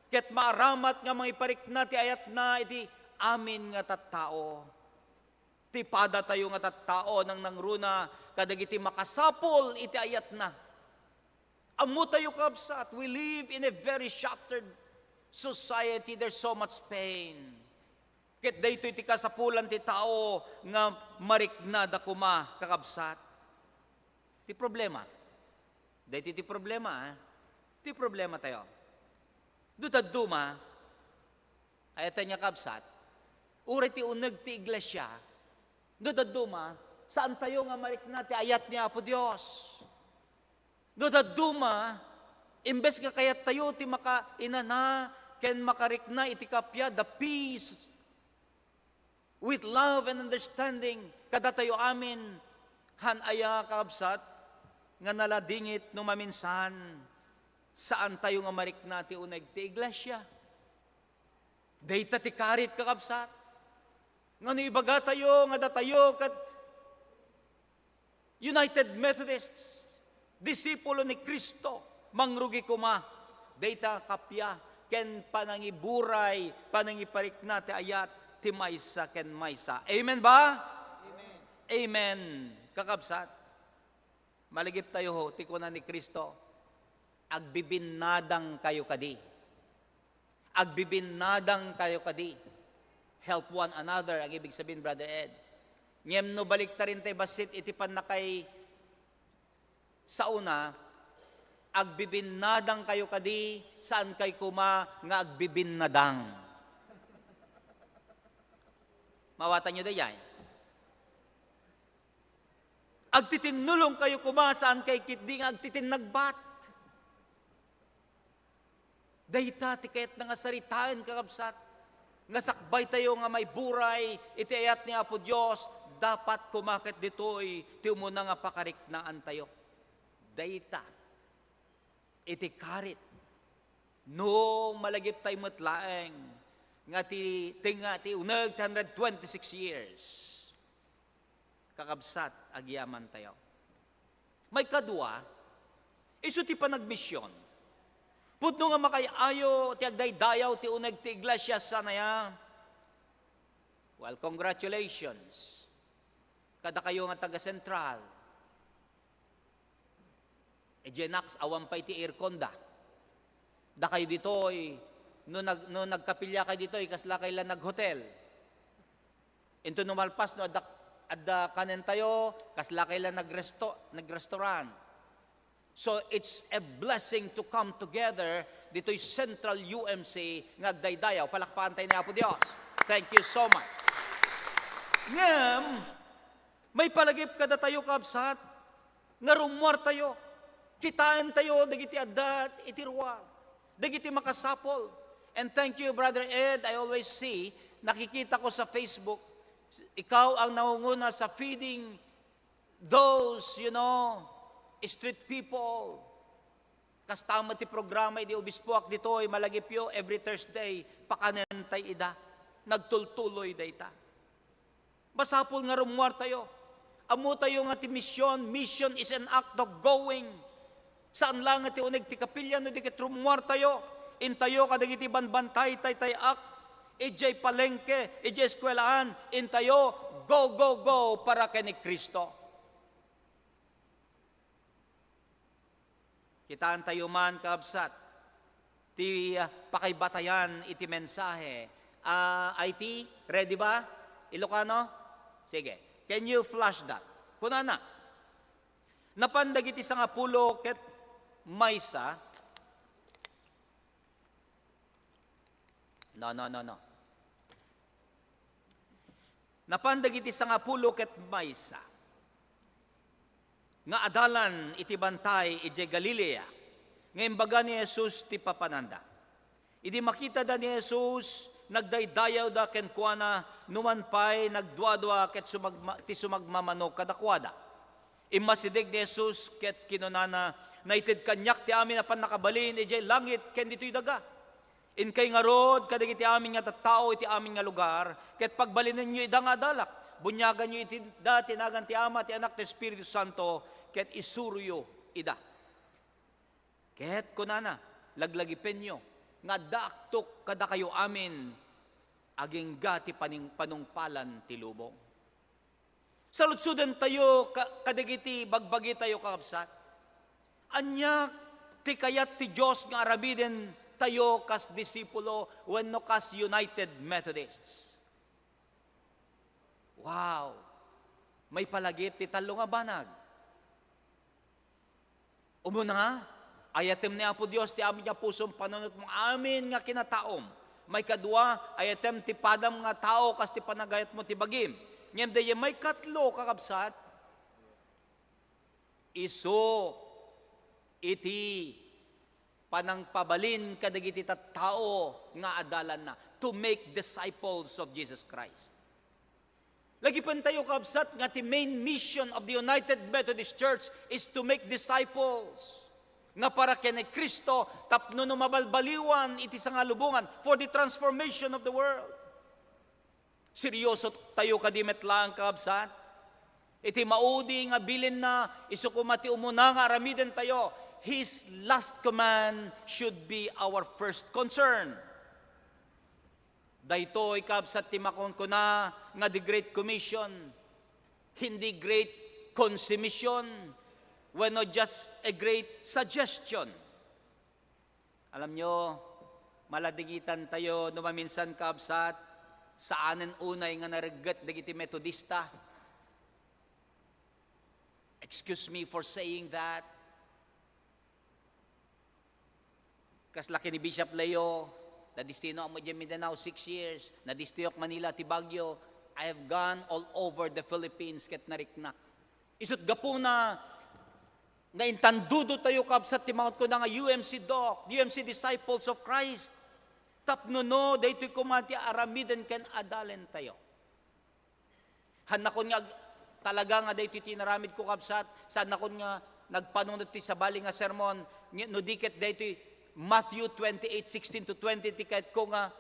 ket maaramat nga mangiparikna ti ayatna iti amin nga tattao. Ti padatayo nga tattao nangnangruna kadagiti makasapul iti ayatna. Ammotayo, kabsat, we live in a very shattered society. There's so much pain. Ket daytoy ti kasapulan ti tao nga mariknada koma, kakabsat. Ti problema. Daytoy ti problema, ah. Ti problema tayo. No dadduma, ay, ita nga, kabsat, uray ti uneg ti iglesia, no dadduma, saan tayo nga marikna ti ayat ni Apo Dios. No dadduma, imbes nga kayattayo ti makainana ken makarikna iti kappia, the peace with love and understanding kadatayo amin, han aya, kakabsat, nga naladingit no maminsan, saan tayo nga marikna ti uneg ti iglesia? Dayta ti karit, kakabsat, nga no ibagatayo nga datayo ket United Methodists, disipulo ni Cristo, mangrugi koma dayta kappia ken panangiburay, panangiparikna ti ayat ti maysa ken maysa. Amen ba? Amen. Amen. Kakabsat, malagip tayo ti kuna ni Cristo, "Agbibinnadang kayo kadi." Agbibinnadang kayo kadi. Help one another, ang ibig sabihin, Brother Ed. Ngem no baliktarin tay bassit iti pannakaisaona, agbibinnadang kayo kadi, saan kay koma nga agbibinnadang. Mawatan nyo dayay? Agtitinnulong kayo koma, saan kay ketdi nga agtitinnagbat. Dayta ti kayatna nga saritaen, kakabsat, nga sakbay tayo nga maiburay iti ayat ni Apo Dios, dapat koma ket ditoy ti umuna nga pakariknaan tayo. Dayta iti karit. No malagip tayo met laeng nga ti, ti nga ti uneg ti hundred twenty-six years. Kakabsat, agyaman tayo. Maikadua, isu ti panagmision. Pudno nga makay-ayo ti agdaydayaw ti uneg ti iglesia, saan aya? Well, congratulations. Kadakayo nga taga-Central. E, Genax, awan pay ti aircon da. Dakayo ditoy, no nag-, no nagkapilya kayo ditoy, kasla kayo la naghotel. Into no malpas, no adda, adda kanen tayo, kasla kayo la nagresto-, nagrestaurant. So, it's a blessing to come together ditoy Central U M C nga agdaydayaw. Palakpakan tayo ni Apo Dios. Thank you so much. Ngem, maipalagip kadatayo, kabsat, nga rummuartayo. Kitaentayo dagiti adda iti ruar, dagiti makasapul. And thank you, Brother Ed. I always see, nakikita ko sa Facebook, ikaw ang nangunguna sa feeding those, you know, street people. Kasta met ti programa idi obispoak ditoy, malagipyo, every Thursday, pakanentay ida. Nagtultuloy dayta. Masapul nga rummuartayo. Ammotayo nga ti mission, mission is an act of going. Saan lang nga ti uneg ti kapilya no di ket rummuartayo. Intayo kadagiti banbantay tay tay-ak, idiay palengke, idiay eskuelaan, intayo, go, go, go, para ken ni Cristo. Kitaentayo man, kabsat, ti, ah, pakaibatayan iti mensahe. Ah, I T, ready ba? Ilocano? Sige. Can you flash that? Kunana, napan dagiti sangapulo ket maysa, No, no, no, no. Napan dagiti sangapulo ket maysa nga adalan iti bantay idiay Galilea nga imbaga ni Jesus ti papananda. Idi makitada ni Jesus, nagdaydayawda kenkuana, numan pay nagduadua ket sumagma-, ti sumagmamano kadakuada. Immasideg ni Jesus ket kinunana, "Naited kaniak ti amin a pannakabalin idiay langit ken ditoy daga. Inkay ngarud kadagiti amin nga tattao iti amin nga lugar, ket pagbalinenyo ida nga adalak. Buniaganyo iti da ti nagan ti Ama, ti Anak, ti Espiritu Santo, ket isuroyo ida." Ket kunana, "Laglagipenyo nga addaakto kadakayo amin agingga ti paning-, panungpalan ti lubong." Saludsodentayo ka-, kadagiti bagbagitayo, kakabsat. Ania ti kayat ti Dios nga aramidentayo kas disipulo wenno kas United Methodists? Wow! Maipalagip ti tallo nga banag. Umuna, ayatem ni Apo Dios ti amin nga pusom, panunotmo, amin nga kinataom. Maikadua, ayatem ti padam nga tao kas ti panagayatmo ti bagim. Ngem daydiay maikatlo, kakabsat, isu iti panangpabalin kadagiti tattao nga adalanna, to make disciples of Jesus Christ. Lagipentayo, kabsat, nga ti main mission of the United Methodist Church is to make disciples nga para ken ni Cristo tapno no mabalbaliwan iti sangalubongan for the transformation of the world. Serioso tayo kadi met laeng, kabsat? Iti maudi nga bilinna, isu koma ti umuna nga aramidentayo. His last command should be our first concern. Daytoy, kabsat, ti makunkuna nga the Great Commission, hindi Great Consummation, wenno just a great suggestion. Alam nyo, maladingitan tayo no maminsan, kabsat, saanen unay nga naregget dagiti Metodista. Excuse me for saying that. Kasla ken ni Bishop Leo, nadistino ammo idiay Mindanao, six years, nadistiyok Manila ti Baguio. I have gone all over the Philippines ket nariknak. Isut' gapuna nga intandudo tayo, kabsat, ti makunkuna nga U M C doc, U M C Disciples of Christ. Tapno no, daytoy koma ti aramiden ken adalentayo. Hannakon nga ag-, talaga nga daytoy ti inaramidko, kabsat, saannakon nga nagpanunot ti sabali nga sermon, nge-, no di ket daytoy Matthew twenty-eight sixteen to twenty ti kayatko nga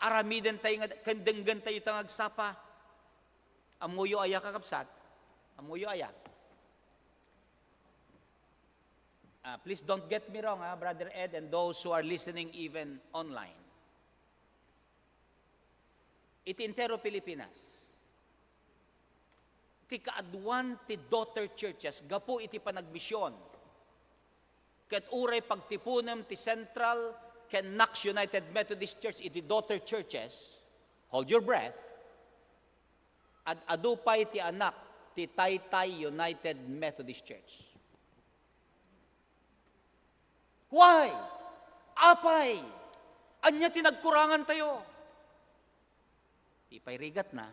aramidentayo nga ken denggentayo ta nga agsapa. Ammoyo aya, kakabsat? Ammoyo aya? Ah, please don't get me wrong, ha, Brother Ed, and those who are listening even online. Iti entero Pilipinas, ti kaaduan ti daughter churches gapu iti panagmision. Ket uray pagtipunem ti Central ken Knox United Methodist Church iti daughter churches, hold your breath, ad-adu pay ti anak ti Taytay United Methodist Church. Why? Apay? Ania ti nagkurangantayo? Ti pay rigatna,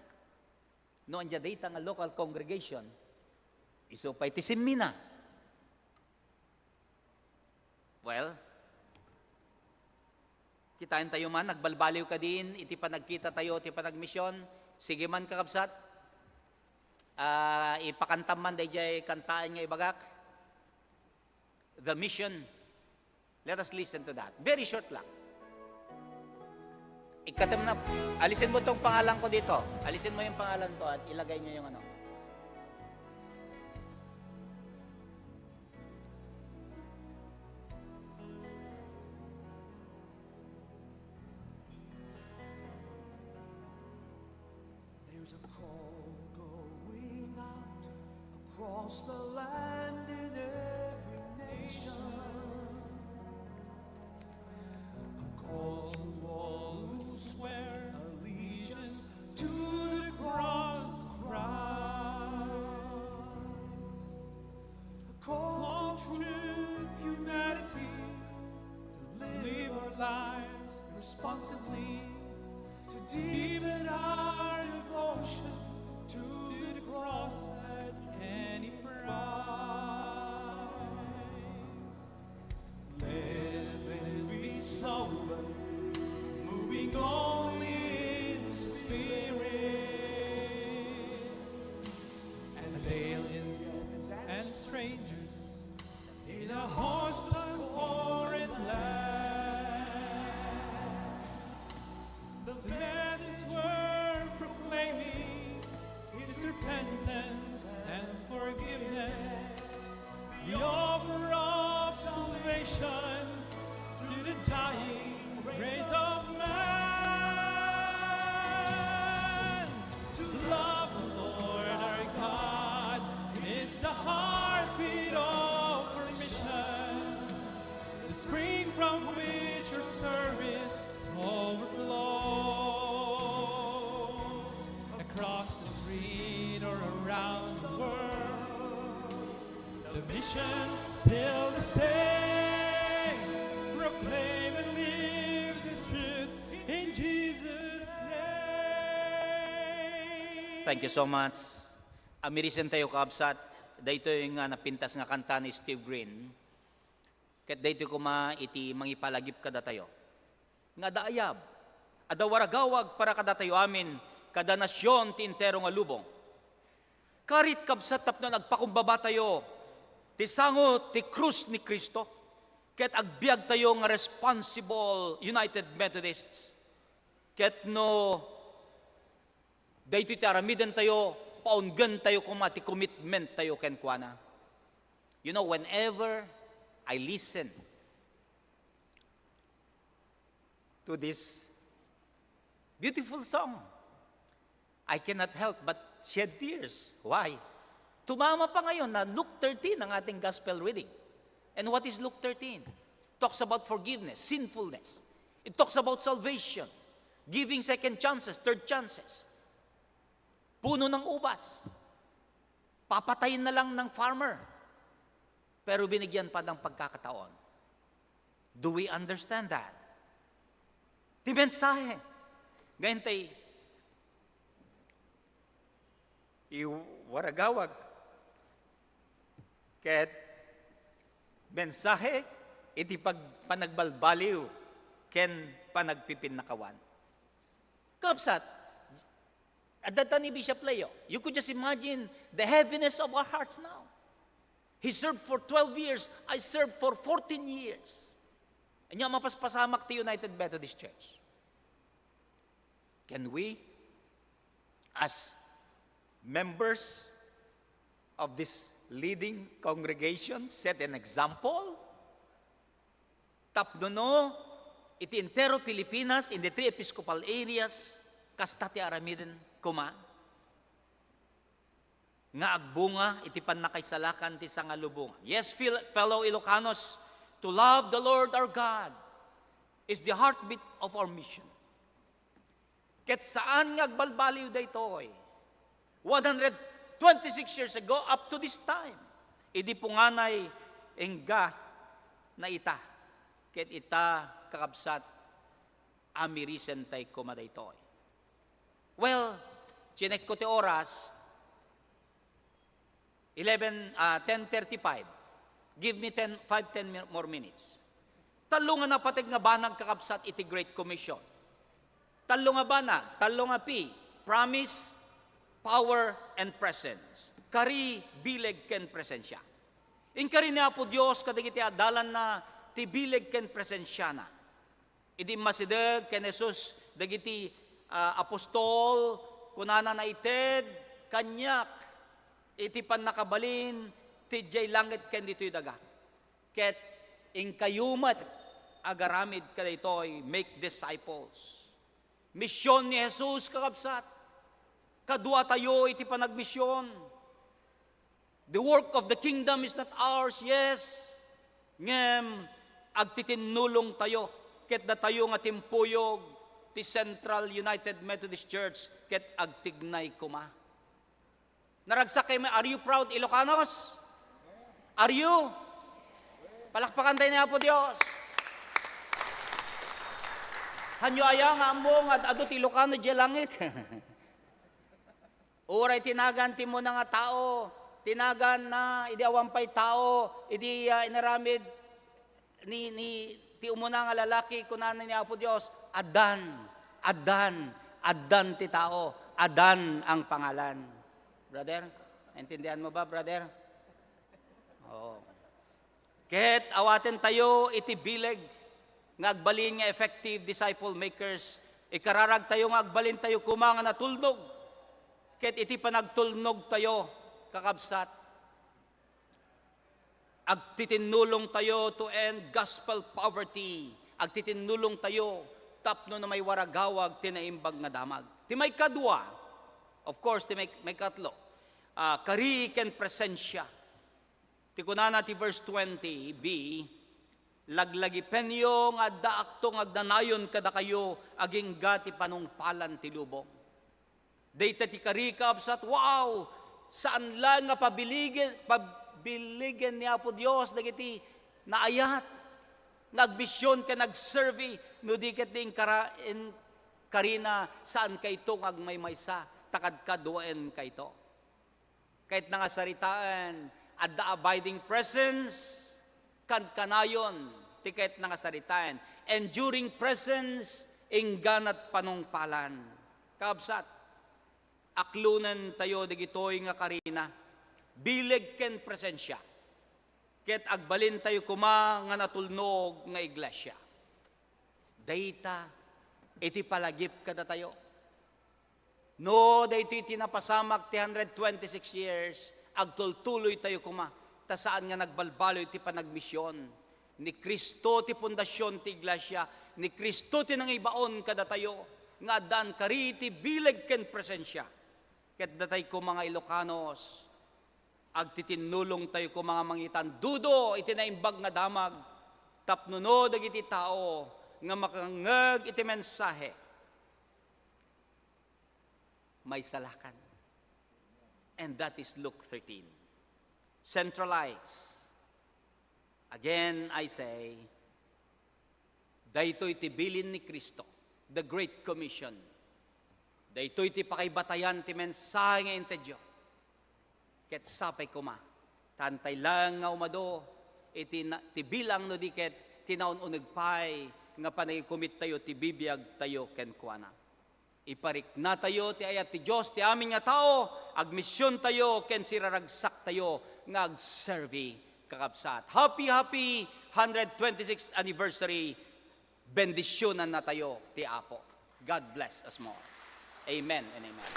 No ania dayta nga local congregation, isu pay ti simmina. Well, kitaentayo man, nagbalbaliw kadin iti panagkitatayo, ti panagmision. Sige man, kakabsat, ah, ipakantam man daydiay kantaan nga ibagak. The mission. Let us listen to that. Very short lang. Ikatem na, alisin mo tong pangalan ko dito. Alisin mo yung pangalan ko at ilagay niyo yung ano. There's a call going out across the land in every nation. A call to all who swear allegiance to the cross of Christ. A call to true humanity to live our lives responsibly, to deepen our devotion to the cross at any price. Let us then be sober, moving only in the Spirit, as aliens and strangers in a hostile foreign land. The message we're proclaiming is repentance and forgiveness, the offer of salvation to the dying race of man. To love the Lord our God is the heartbeat of our mission, the spring from which our service overflows. Across the street or around the world, the mission's still the same. Proclaim and live the truth in Jesus' name. Thank you so much. Amirisentayo, kabsat, daytoy nga napintas nga kanta ni Steve Green. Ket daytoy koma iti mangipalagip kadatayo, nga adda ayab, adda waragawag para kadatayo amin, kada nasion ti entero nga lubong. Karit, kabsat, tapno nagpakumbabatayo ti sango ti krus ni Cristo, ket agbiagtayo nga responsible United Methodists, ket no daytoy ti aramidentayo, paunggentayo koma ti commitment tayo kenkuana. You know, whenever I listen to this beautiful song, I cannot help but shed tears. Why? Tumama pa ngayon na Luke thirteen ang ating gospel reading. And what is Luke thirteen? Talks about forgiveness, sinfulness. It talks about salvation, giving second chances, third chances. Puno ng ubas. Papatayin na lang ng farmer. Pero binigyan pa ng pagkakataon. Do we understand that? Ti mensahe nga intay iwaragawag ket mensahe iti pag-, panagbalbaliw ken panagpipinnakawan. Kabsat, at that time ni Bishop Leo, you could just imagine the heaviness of our hearts now. He served for twelve years, I served for fourteen years. Ania mapaspasamak ti United Methodist Church. Can we, as members of this leading congregation, set an example? Tapno no, iti entero Pilipinas, in the three episcopal areas, kasta ti aramiden koma nga agbunga iti pannakaisalakan ti sangalubongan. Yes, fel-, fellow Ilocanos, to love the Lord our God is the heartbeat of our mission. Ket saan nga agbalbaliw daytoy. One hundred twenty-six years ago, up to this time, idi punganay ingga na ita. Ket ita, kakabsat, amirisentay koma daytoy. Well, Chinek ko ti oras, eleven, ah, ten thirty-five. Give me ten, five, ten mi-, more minutes. Tallo nga napateg nga banag, kakabsat, iti Great Commission. Tallo nga banag, tallo nga P, promise, power, and presence. Kari, bileg, ken presensia. Inkari ni Apo Dios kadagiti adalanna ti bileg ken presensiana. Idi immasideg ken Jesus dagiti, ah, apostol, kunana, "Naited kaniak iti pannakabalin ti idiay langit ken ditoy daga." Ket inkayo met agaramid kadaytoy, make disciples. Mision ni Jesus, kakabsat. Kaduatayo iti panagmision. The work of the kingdom is not ours, yes. Ngem agtitinnulongtayo ket datayo nga timpuyog ti Central United Methodist Church ket agtignay koma. Naragsak kayo, are you proud Ilocanos? Are you? Palakpakan tayo ni Apo Dios. Hanyo aya nga ammo nga ad-adu ti Ilocano idiay langit? Uray ti nagan ti umuna nga tao, ti nagan na idi awan pay tao, idi, ah, inaramid ni, ni, ti umuna nga lalaki, kunana ni Apo Dios, "Addan, addan, addan ti tao, addan ang pangalan." Brother, naintindihan mo ba, brother? Oo. Ket awatentayo iti bileg nga agbalin nga effective disciple makers. Ikararagtayo nga agbalintayo koma nga natulnog. Ket iti panagtulnogtayo, kakabsat, agtitinnulongtayo to end gospel poverty. Agtitinnulongtayo tapno no maiwaragawag ti naimbag nga damag. Ti maikadua, of course, ti may-, maikatlo, ah, kari ken presensia. Ti kunana ti verse twenty B, "Laglagipenyo nga addaakto nga agnanayon kadakayo agingga ti panungpalan ti lubong." Dayta ti kari, kabsat, wow! Saan laeng nga pabiligen, pabiligen ni Apo Dios dagiti naayat nga agmision ken agserbi, no di ket di inkara-, in-, karina, saan kayto nga agmaymaysa, ta kadkaduaen kayto. Kayatna nga saritaen, adda abiding presence, kankanayon ti kayatna nga saritaen. Enduring presence, ingganat panungpalan. Kabsat, aklonentayo dagitoy nga karina, bileg ken presensia. Ket agbalintayo koma nga natulnog nga iglesia. Dayta iti palagip kadatayo. No, daytoy ti napasamak ti hundred twenty-six years, agtultuloytayo koma, ta saan nga nagbalbaliw ti panagmision. Ni Cristo ti pundasyon ti iglesia, ni Cristo ti nangibaon kadatayo, nga addaan kari ti bileg ken presensia. Ket datay koma nga Ilocanos, agtitinnulongtayo koma nga mangitandudo iti naimbag nga damag, tapno no dagiti tao nga makangngeg iti mensahe, maisalakan. And that is Luke thirteen. Centralites, again, I say, daytoy ti bilin ni Cristo, the Great Commission. Daytoy ti pakaibatayan ti mensahe nga intedyo. Ket sapay koma, ta antay laeng nga umadu iti na-, ti bilang no di ket ti naun-uneg pay nga panagikumittayo ti bibiagtayo kenkuana. Ipariknatayo ti ayat ti Dios ti amin nga tao, agmisiontayo ken siraragsaktayo nga agserbi, kakabsat. Happy, happy hundred twenty-sixth anniversary. Bendisyonannatayo ti Apo. God bless us more. Amen and amen.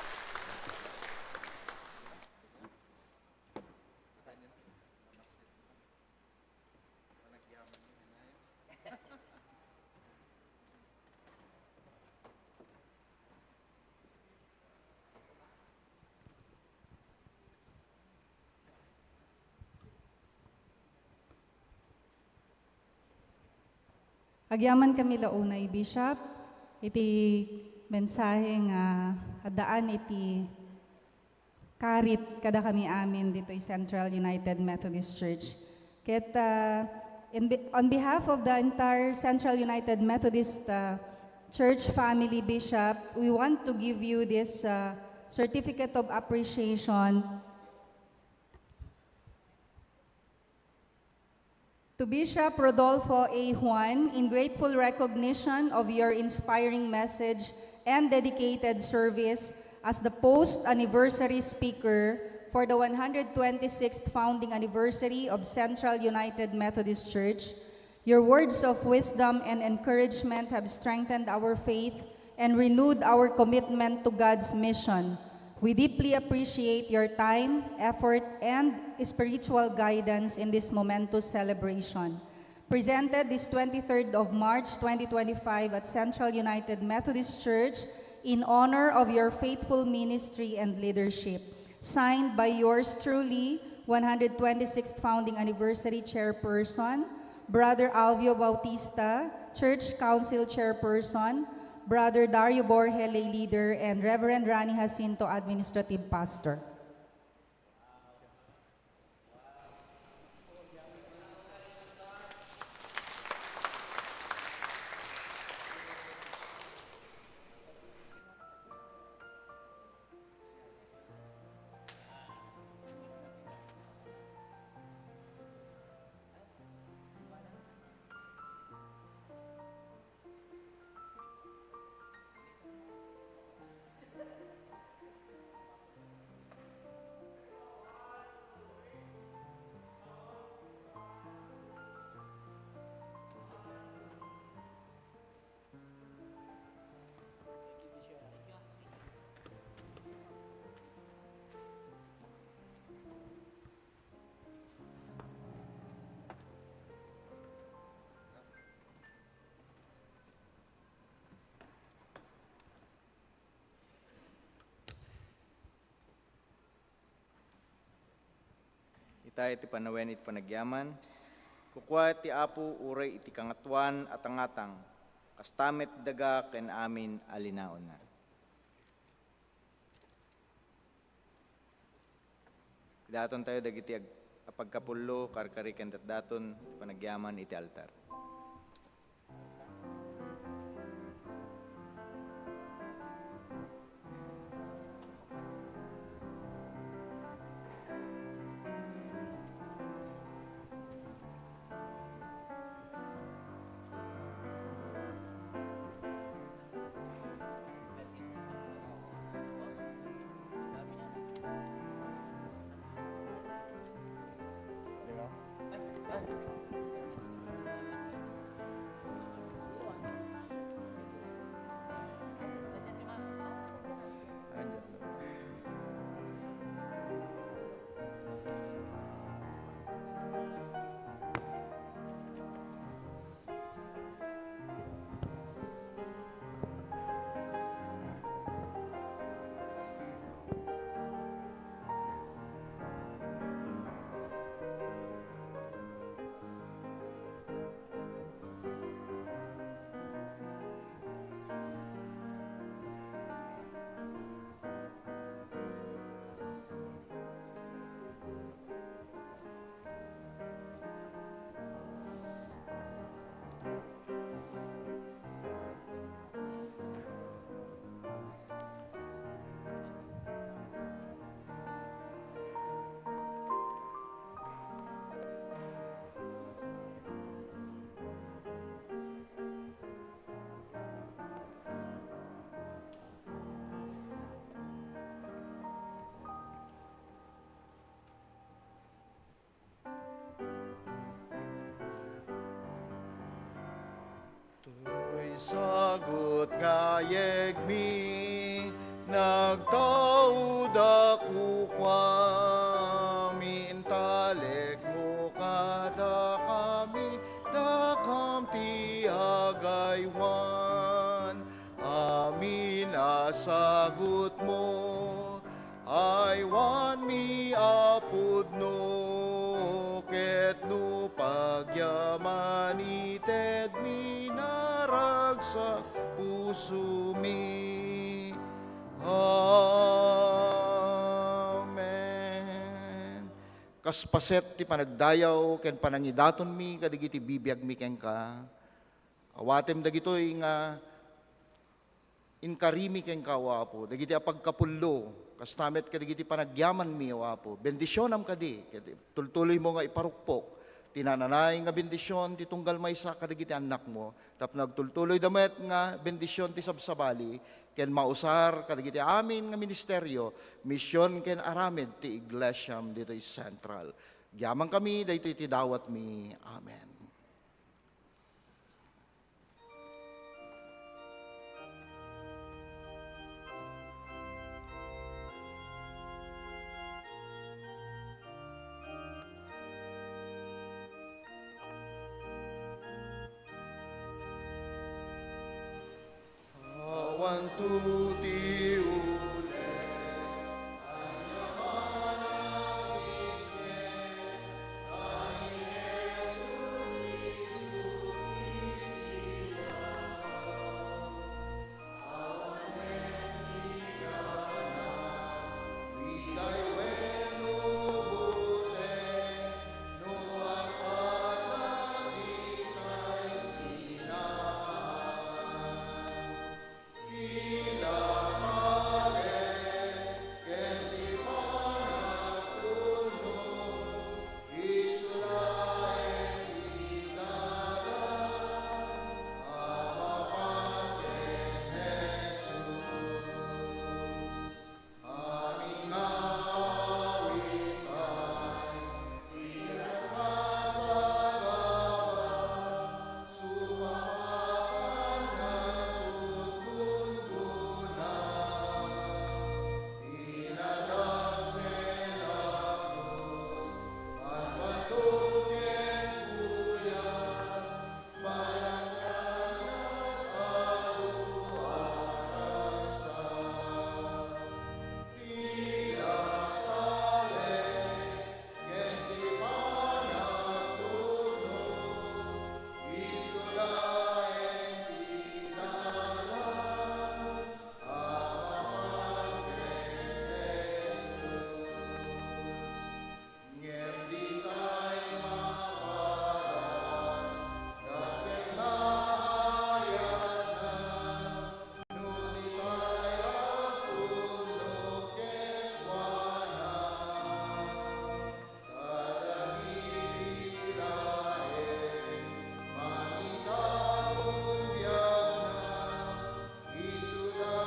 Agyaman kami la unay, Bishop, iti mensahe nga addaan iti karit kadakami amin ditoy Central United Methodist Church. Ket, uh, in be-, on behalf of the entire Central United Methodist, uh, Church family, Bishop, we want to give you this, uh, Certificate of Appreciation to Bishop Rodolfo A. Juan, in grateful recognition of your inspiring message and dedicated service as the post-anniversary speaker for the one hundred twenty-sixth founding anniversary of Central United Methodist Church. Your words of wisdom and encouragement have strengthened our faith and renewed our commitment to God's mission. We deeply appreciate your time, effort, and spiritual guidance in this momentous celebration. Presented this twenty-third of March twenty twenty-five at Central United Methodist Church in honor of your faithful ministry and leadership. Signed by yours truly, one hundred twenty-sixth Founding Anniversary Chairperson, Brother Alvio Bautista, Church Council Chairperson, Brother Dario Borge, Lay Leader, and Reverend Rani Jacinto, Administrative Pastor. Ita iti panawen iti panagyaman. Kukua ti Apo uray iti kangatoan a tangatang, kasta met daga ken amin a linaonna. Idaton tayo dagiti ag-, a pagkapullo, karkari ken datdaton ti panagyaman iti altar. Toy sagut nga yegmi, nagtaudak kukuam, intalekmo kadakami, dakam ti agaywan. Amin a sagutmo, aywanmi a pudno, ket no pagyaman itedmi naragsak pusomi. Amen. Kas paset ti panagdayaw ken panangidatonmi kadagiti bibiagmi kenka, awatem dagitoy nga Inkarimi kenka, O Apo, dagiti a pagkapullo, kasta met kadagiti panagyamanmi, O Apo. Bendisionam kadi, ket tultuloymo nga iparukpok ti nananay nga bendision ti tunggal maysa kadagiti annakmo, tapno agtultuloyda met nga bendision ti sabsabali, ken mausar kadagiti amin nga ministerio, mision ken aramid ti iglesiam ditoy Central. Agyamankami, daytoy ti dawatmi. Amen. Awan to ti uli. Ngem dikay maparas, gapu ta naayatna, no dikay agtulnog kenkuana. Kadagiti laeng, mangitabon biagna, isuda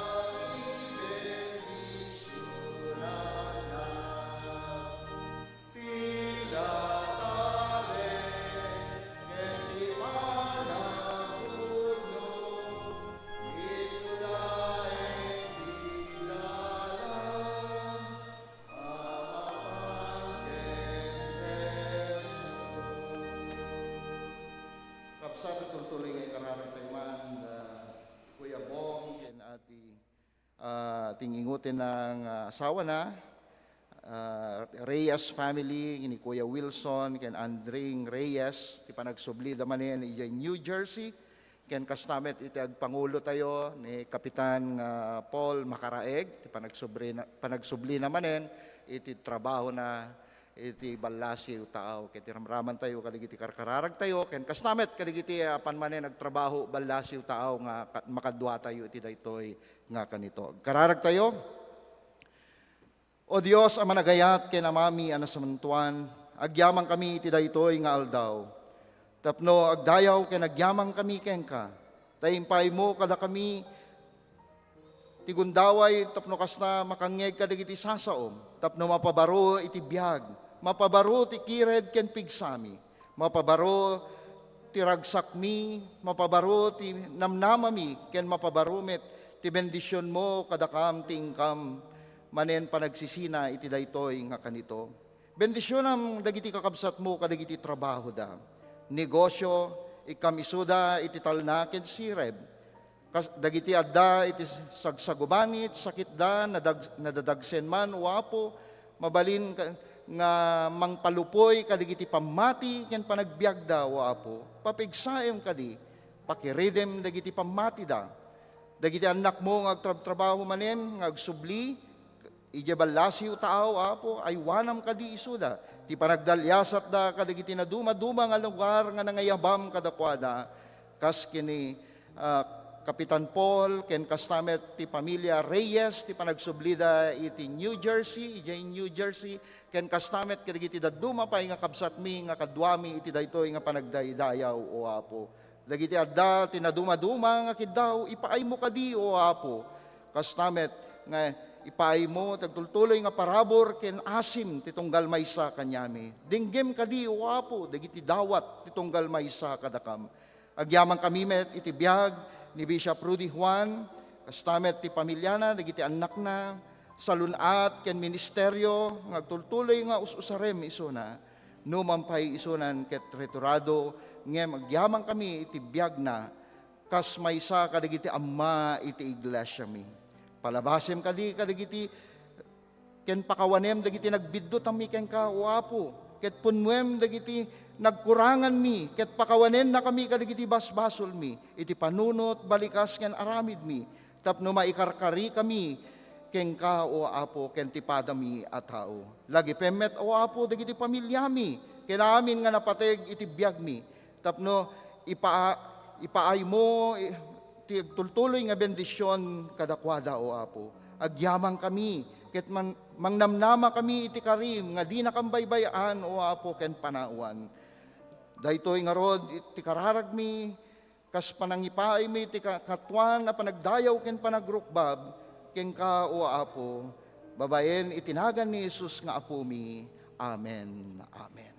ti bendisionanna. Ti latalek ken ti panagtulnog, isuda ti dalan a mapan ken Jesus. Kabsat, tultuloy nga ikararagtayo man, ah, Kuya Bong ken Ate ah, ti ingutenna nga asawana, ah, Reyes family, ni Kuya Wilson ken Andring Reyes, ti panagsublida manen idiay New Jersey, ken kasta met iti agpangulotayo ni Kapitan nga Paul Makaraeg, ti panagsublina, panagsublina manen iti trabahona iti ballasiw taaw. Ket iramramantayo kadagiti karkararagtayo, ken kasta met kadagiti apan manen agtrabaho ballasiw taaw nga ka-, makaduatayo iti daytoy nga kanito. Agkararagtayo. O Dios a managayat ken Amami a nasantoan, agyamankami iti daytoy nga aldaw. Tapno agdayaw ken agyamankami kenka, ta impaymo kadakami ti gundaway tapno kasta makangngeg kadagiti sasaom, tapno mapabaro iti biag, mapabaro ti kired ken pigsami, mapabaro ti ragsakmi, mapabaro ti namnamami, ken mapabaro met ti bendisionmo kadakam ti inkam manen panagsisina iti daytoy nga kanito. Bendisionam dagiti kakabsatmo kadagiti trabahoda, negosio, ikkam isuda iti talna ken sireb. Kas-, dagiti adda iti sagsagubani, sakitda, nadag-, nadadagsen man, O Apo, mabalin ka-, nga mangpalupoy kadagiti pammati ken panagbiagda, O Apo. Papigsaem kadi, pakiridem dagiti pammatida. Dagiti annakmo nga agtrabtrabaho manen nga agsubli, idiay ballasiw taaw, Apo, aywanam kadi isuda ti panagdaliasatda kadagiti nadumaduma nga lugar nga nangayabam kadakuada, kas ken ni, ah, Kapitan Paul, ken kasta met ti pamilia Reyes, ti panagsublida iti New Jersey, idiay New Jersey, ken kasta met kadagiti dadduma pay nga kabsatmi nga kaduami iti daytoy nga panagdaydayaw, O Apo. Dagiti adda ti nadumaduma nga kiddaw, ipaaymo kadi, O Apo. Kasta met nga ipaaymo ti agtultuloy nga parabur ken asim ti tunggal maysa kaniami. Denggem kadi, O Apo, dagiti dawat ti tunggal maysa kadakam. Agyamankami met iti biag ni Bishop Rudy Juan, kasta met ti pamiliana, dagiti annakna, salun-at ken ministerio nga agtultuloy nga us-usarem isuna, numan pay isunan ket retirado, ngem agyamankami iti biagna, kas maysa kadagiti amma iti iglesiami. Palabasem kadi kadagiti ken pakawanem dagiti nagbiddutami kenka, O Apo, ket punnuem dagiti nagkuranganmi, ket pakawanennakami kadagiti basbasolmi iti panunot, balikas, ken aramidmi, tapno maikarkarikami kenka, O Apo, ken ti padami a tao. Lagipem met, O Apo, dagiti pamiliami, ken amin nga napateg iti biagmi, tapno ipa-, ipaaymo, i-, ti agtultuloy nga bendision kadakuada, O Apo. Agyamankami, ket man-, mangnamnamakami iti karim nga dinakam baybay-an, O Apo, ken panawan. Daytoy ngarud ti kararagmi, kas panangipaaymi ti ka-, katuan a panagdayaw ken panagrukbab kenka, O Apo, babaen iti nagan ni Jesus nga Apomi. Amen. Amen.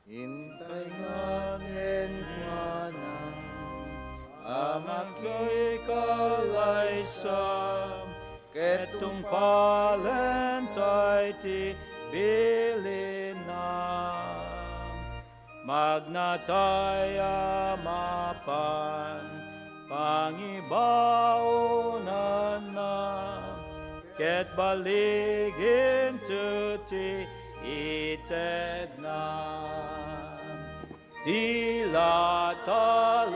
Intay nga kenkuana a makikalaysa, ket tungpalen tay ti bilinna. Magnatay a mapan pangibaonanna, ket baliginto ti itedna. Ti latalek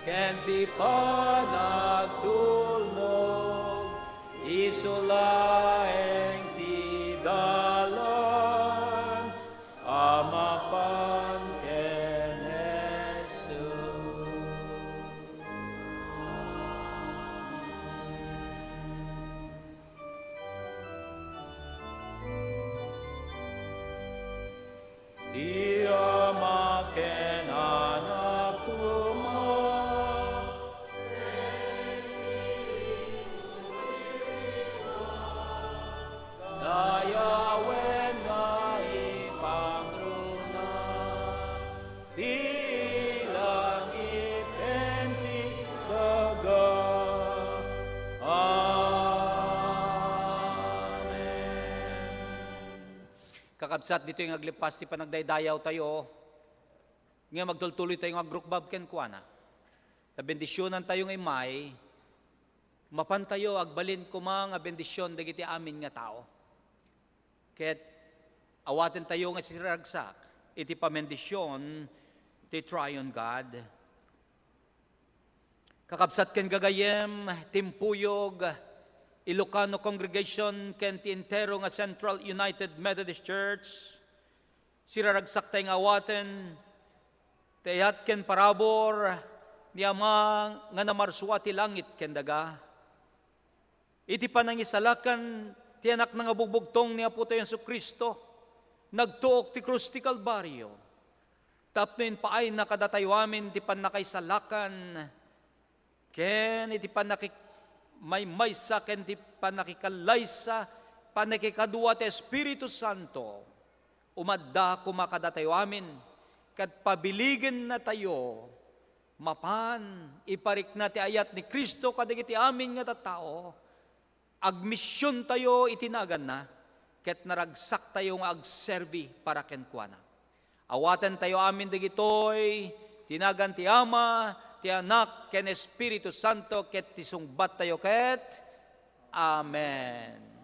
ken ti panagtulnog, isu laeng ti dalan a mapan ken Jesus. Ti Ama ken Anak koma, dayawen nga ipangruna ti langit ken ti daga. Amen. Kakabsat, ditoy nga aglepas ti panagdaydayawtayo, ngem agtultuloytayo nga agrukbab kenkuana. Ta bendisionantayo nga immay, mapantayo agbalin koma nga bendision dagiti amin nga tao. Ket awatentayo nga siraragsak iti pamendision ti Triune God. Kakabsat ken gagayyem, Timpuyog, Ilocano Congregation, ken ti entero nga Central United Methodist Church, siraragsak tay nga awaten ti ayat ken parabur ni Ama nga namarsua ti langit ken daga. Iti panangisalakan ti Anakna nga bugbugtong ni Apotayo Jesu-Cristo, nagtuok ti krus ti Kalbario, tapno impaayna kadatayo amin ti pannakaisalakan ken iti pannakik-, maymaysa ken ti pannakikallaysa, pannakikadua ti Espiritu Santo, umadda koma kadatayo amin, ket pabiligennatayo mapan iparikna ti ayat ni Cristo kadagiti amin nga tattao. Agmisiontayo iti naganna, ket naragsaktayo nga agserbi para kenkuana. Awatentayo amin dagitoy ti nagan ti Ama, ti Anak, ken Espiritu Santo, ket ti sungbattayo ket, Amen.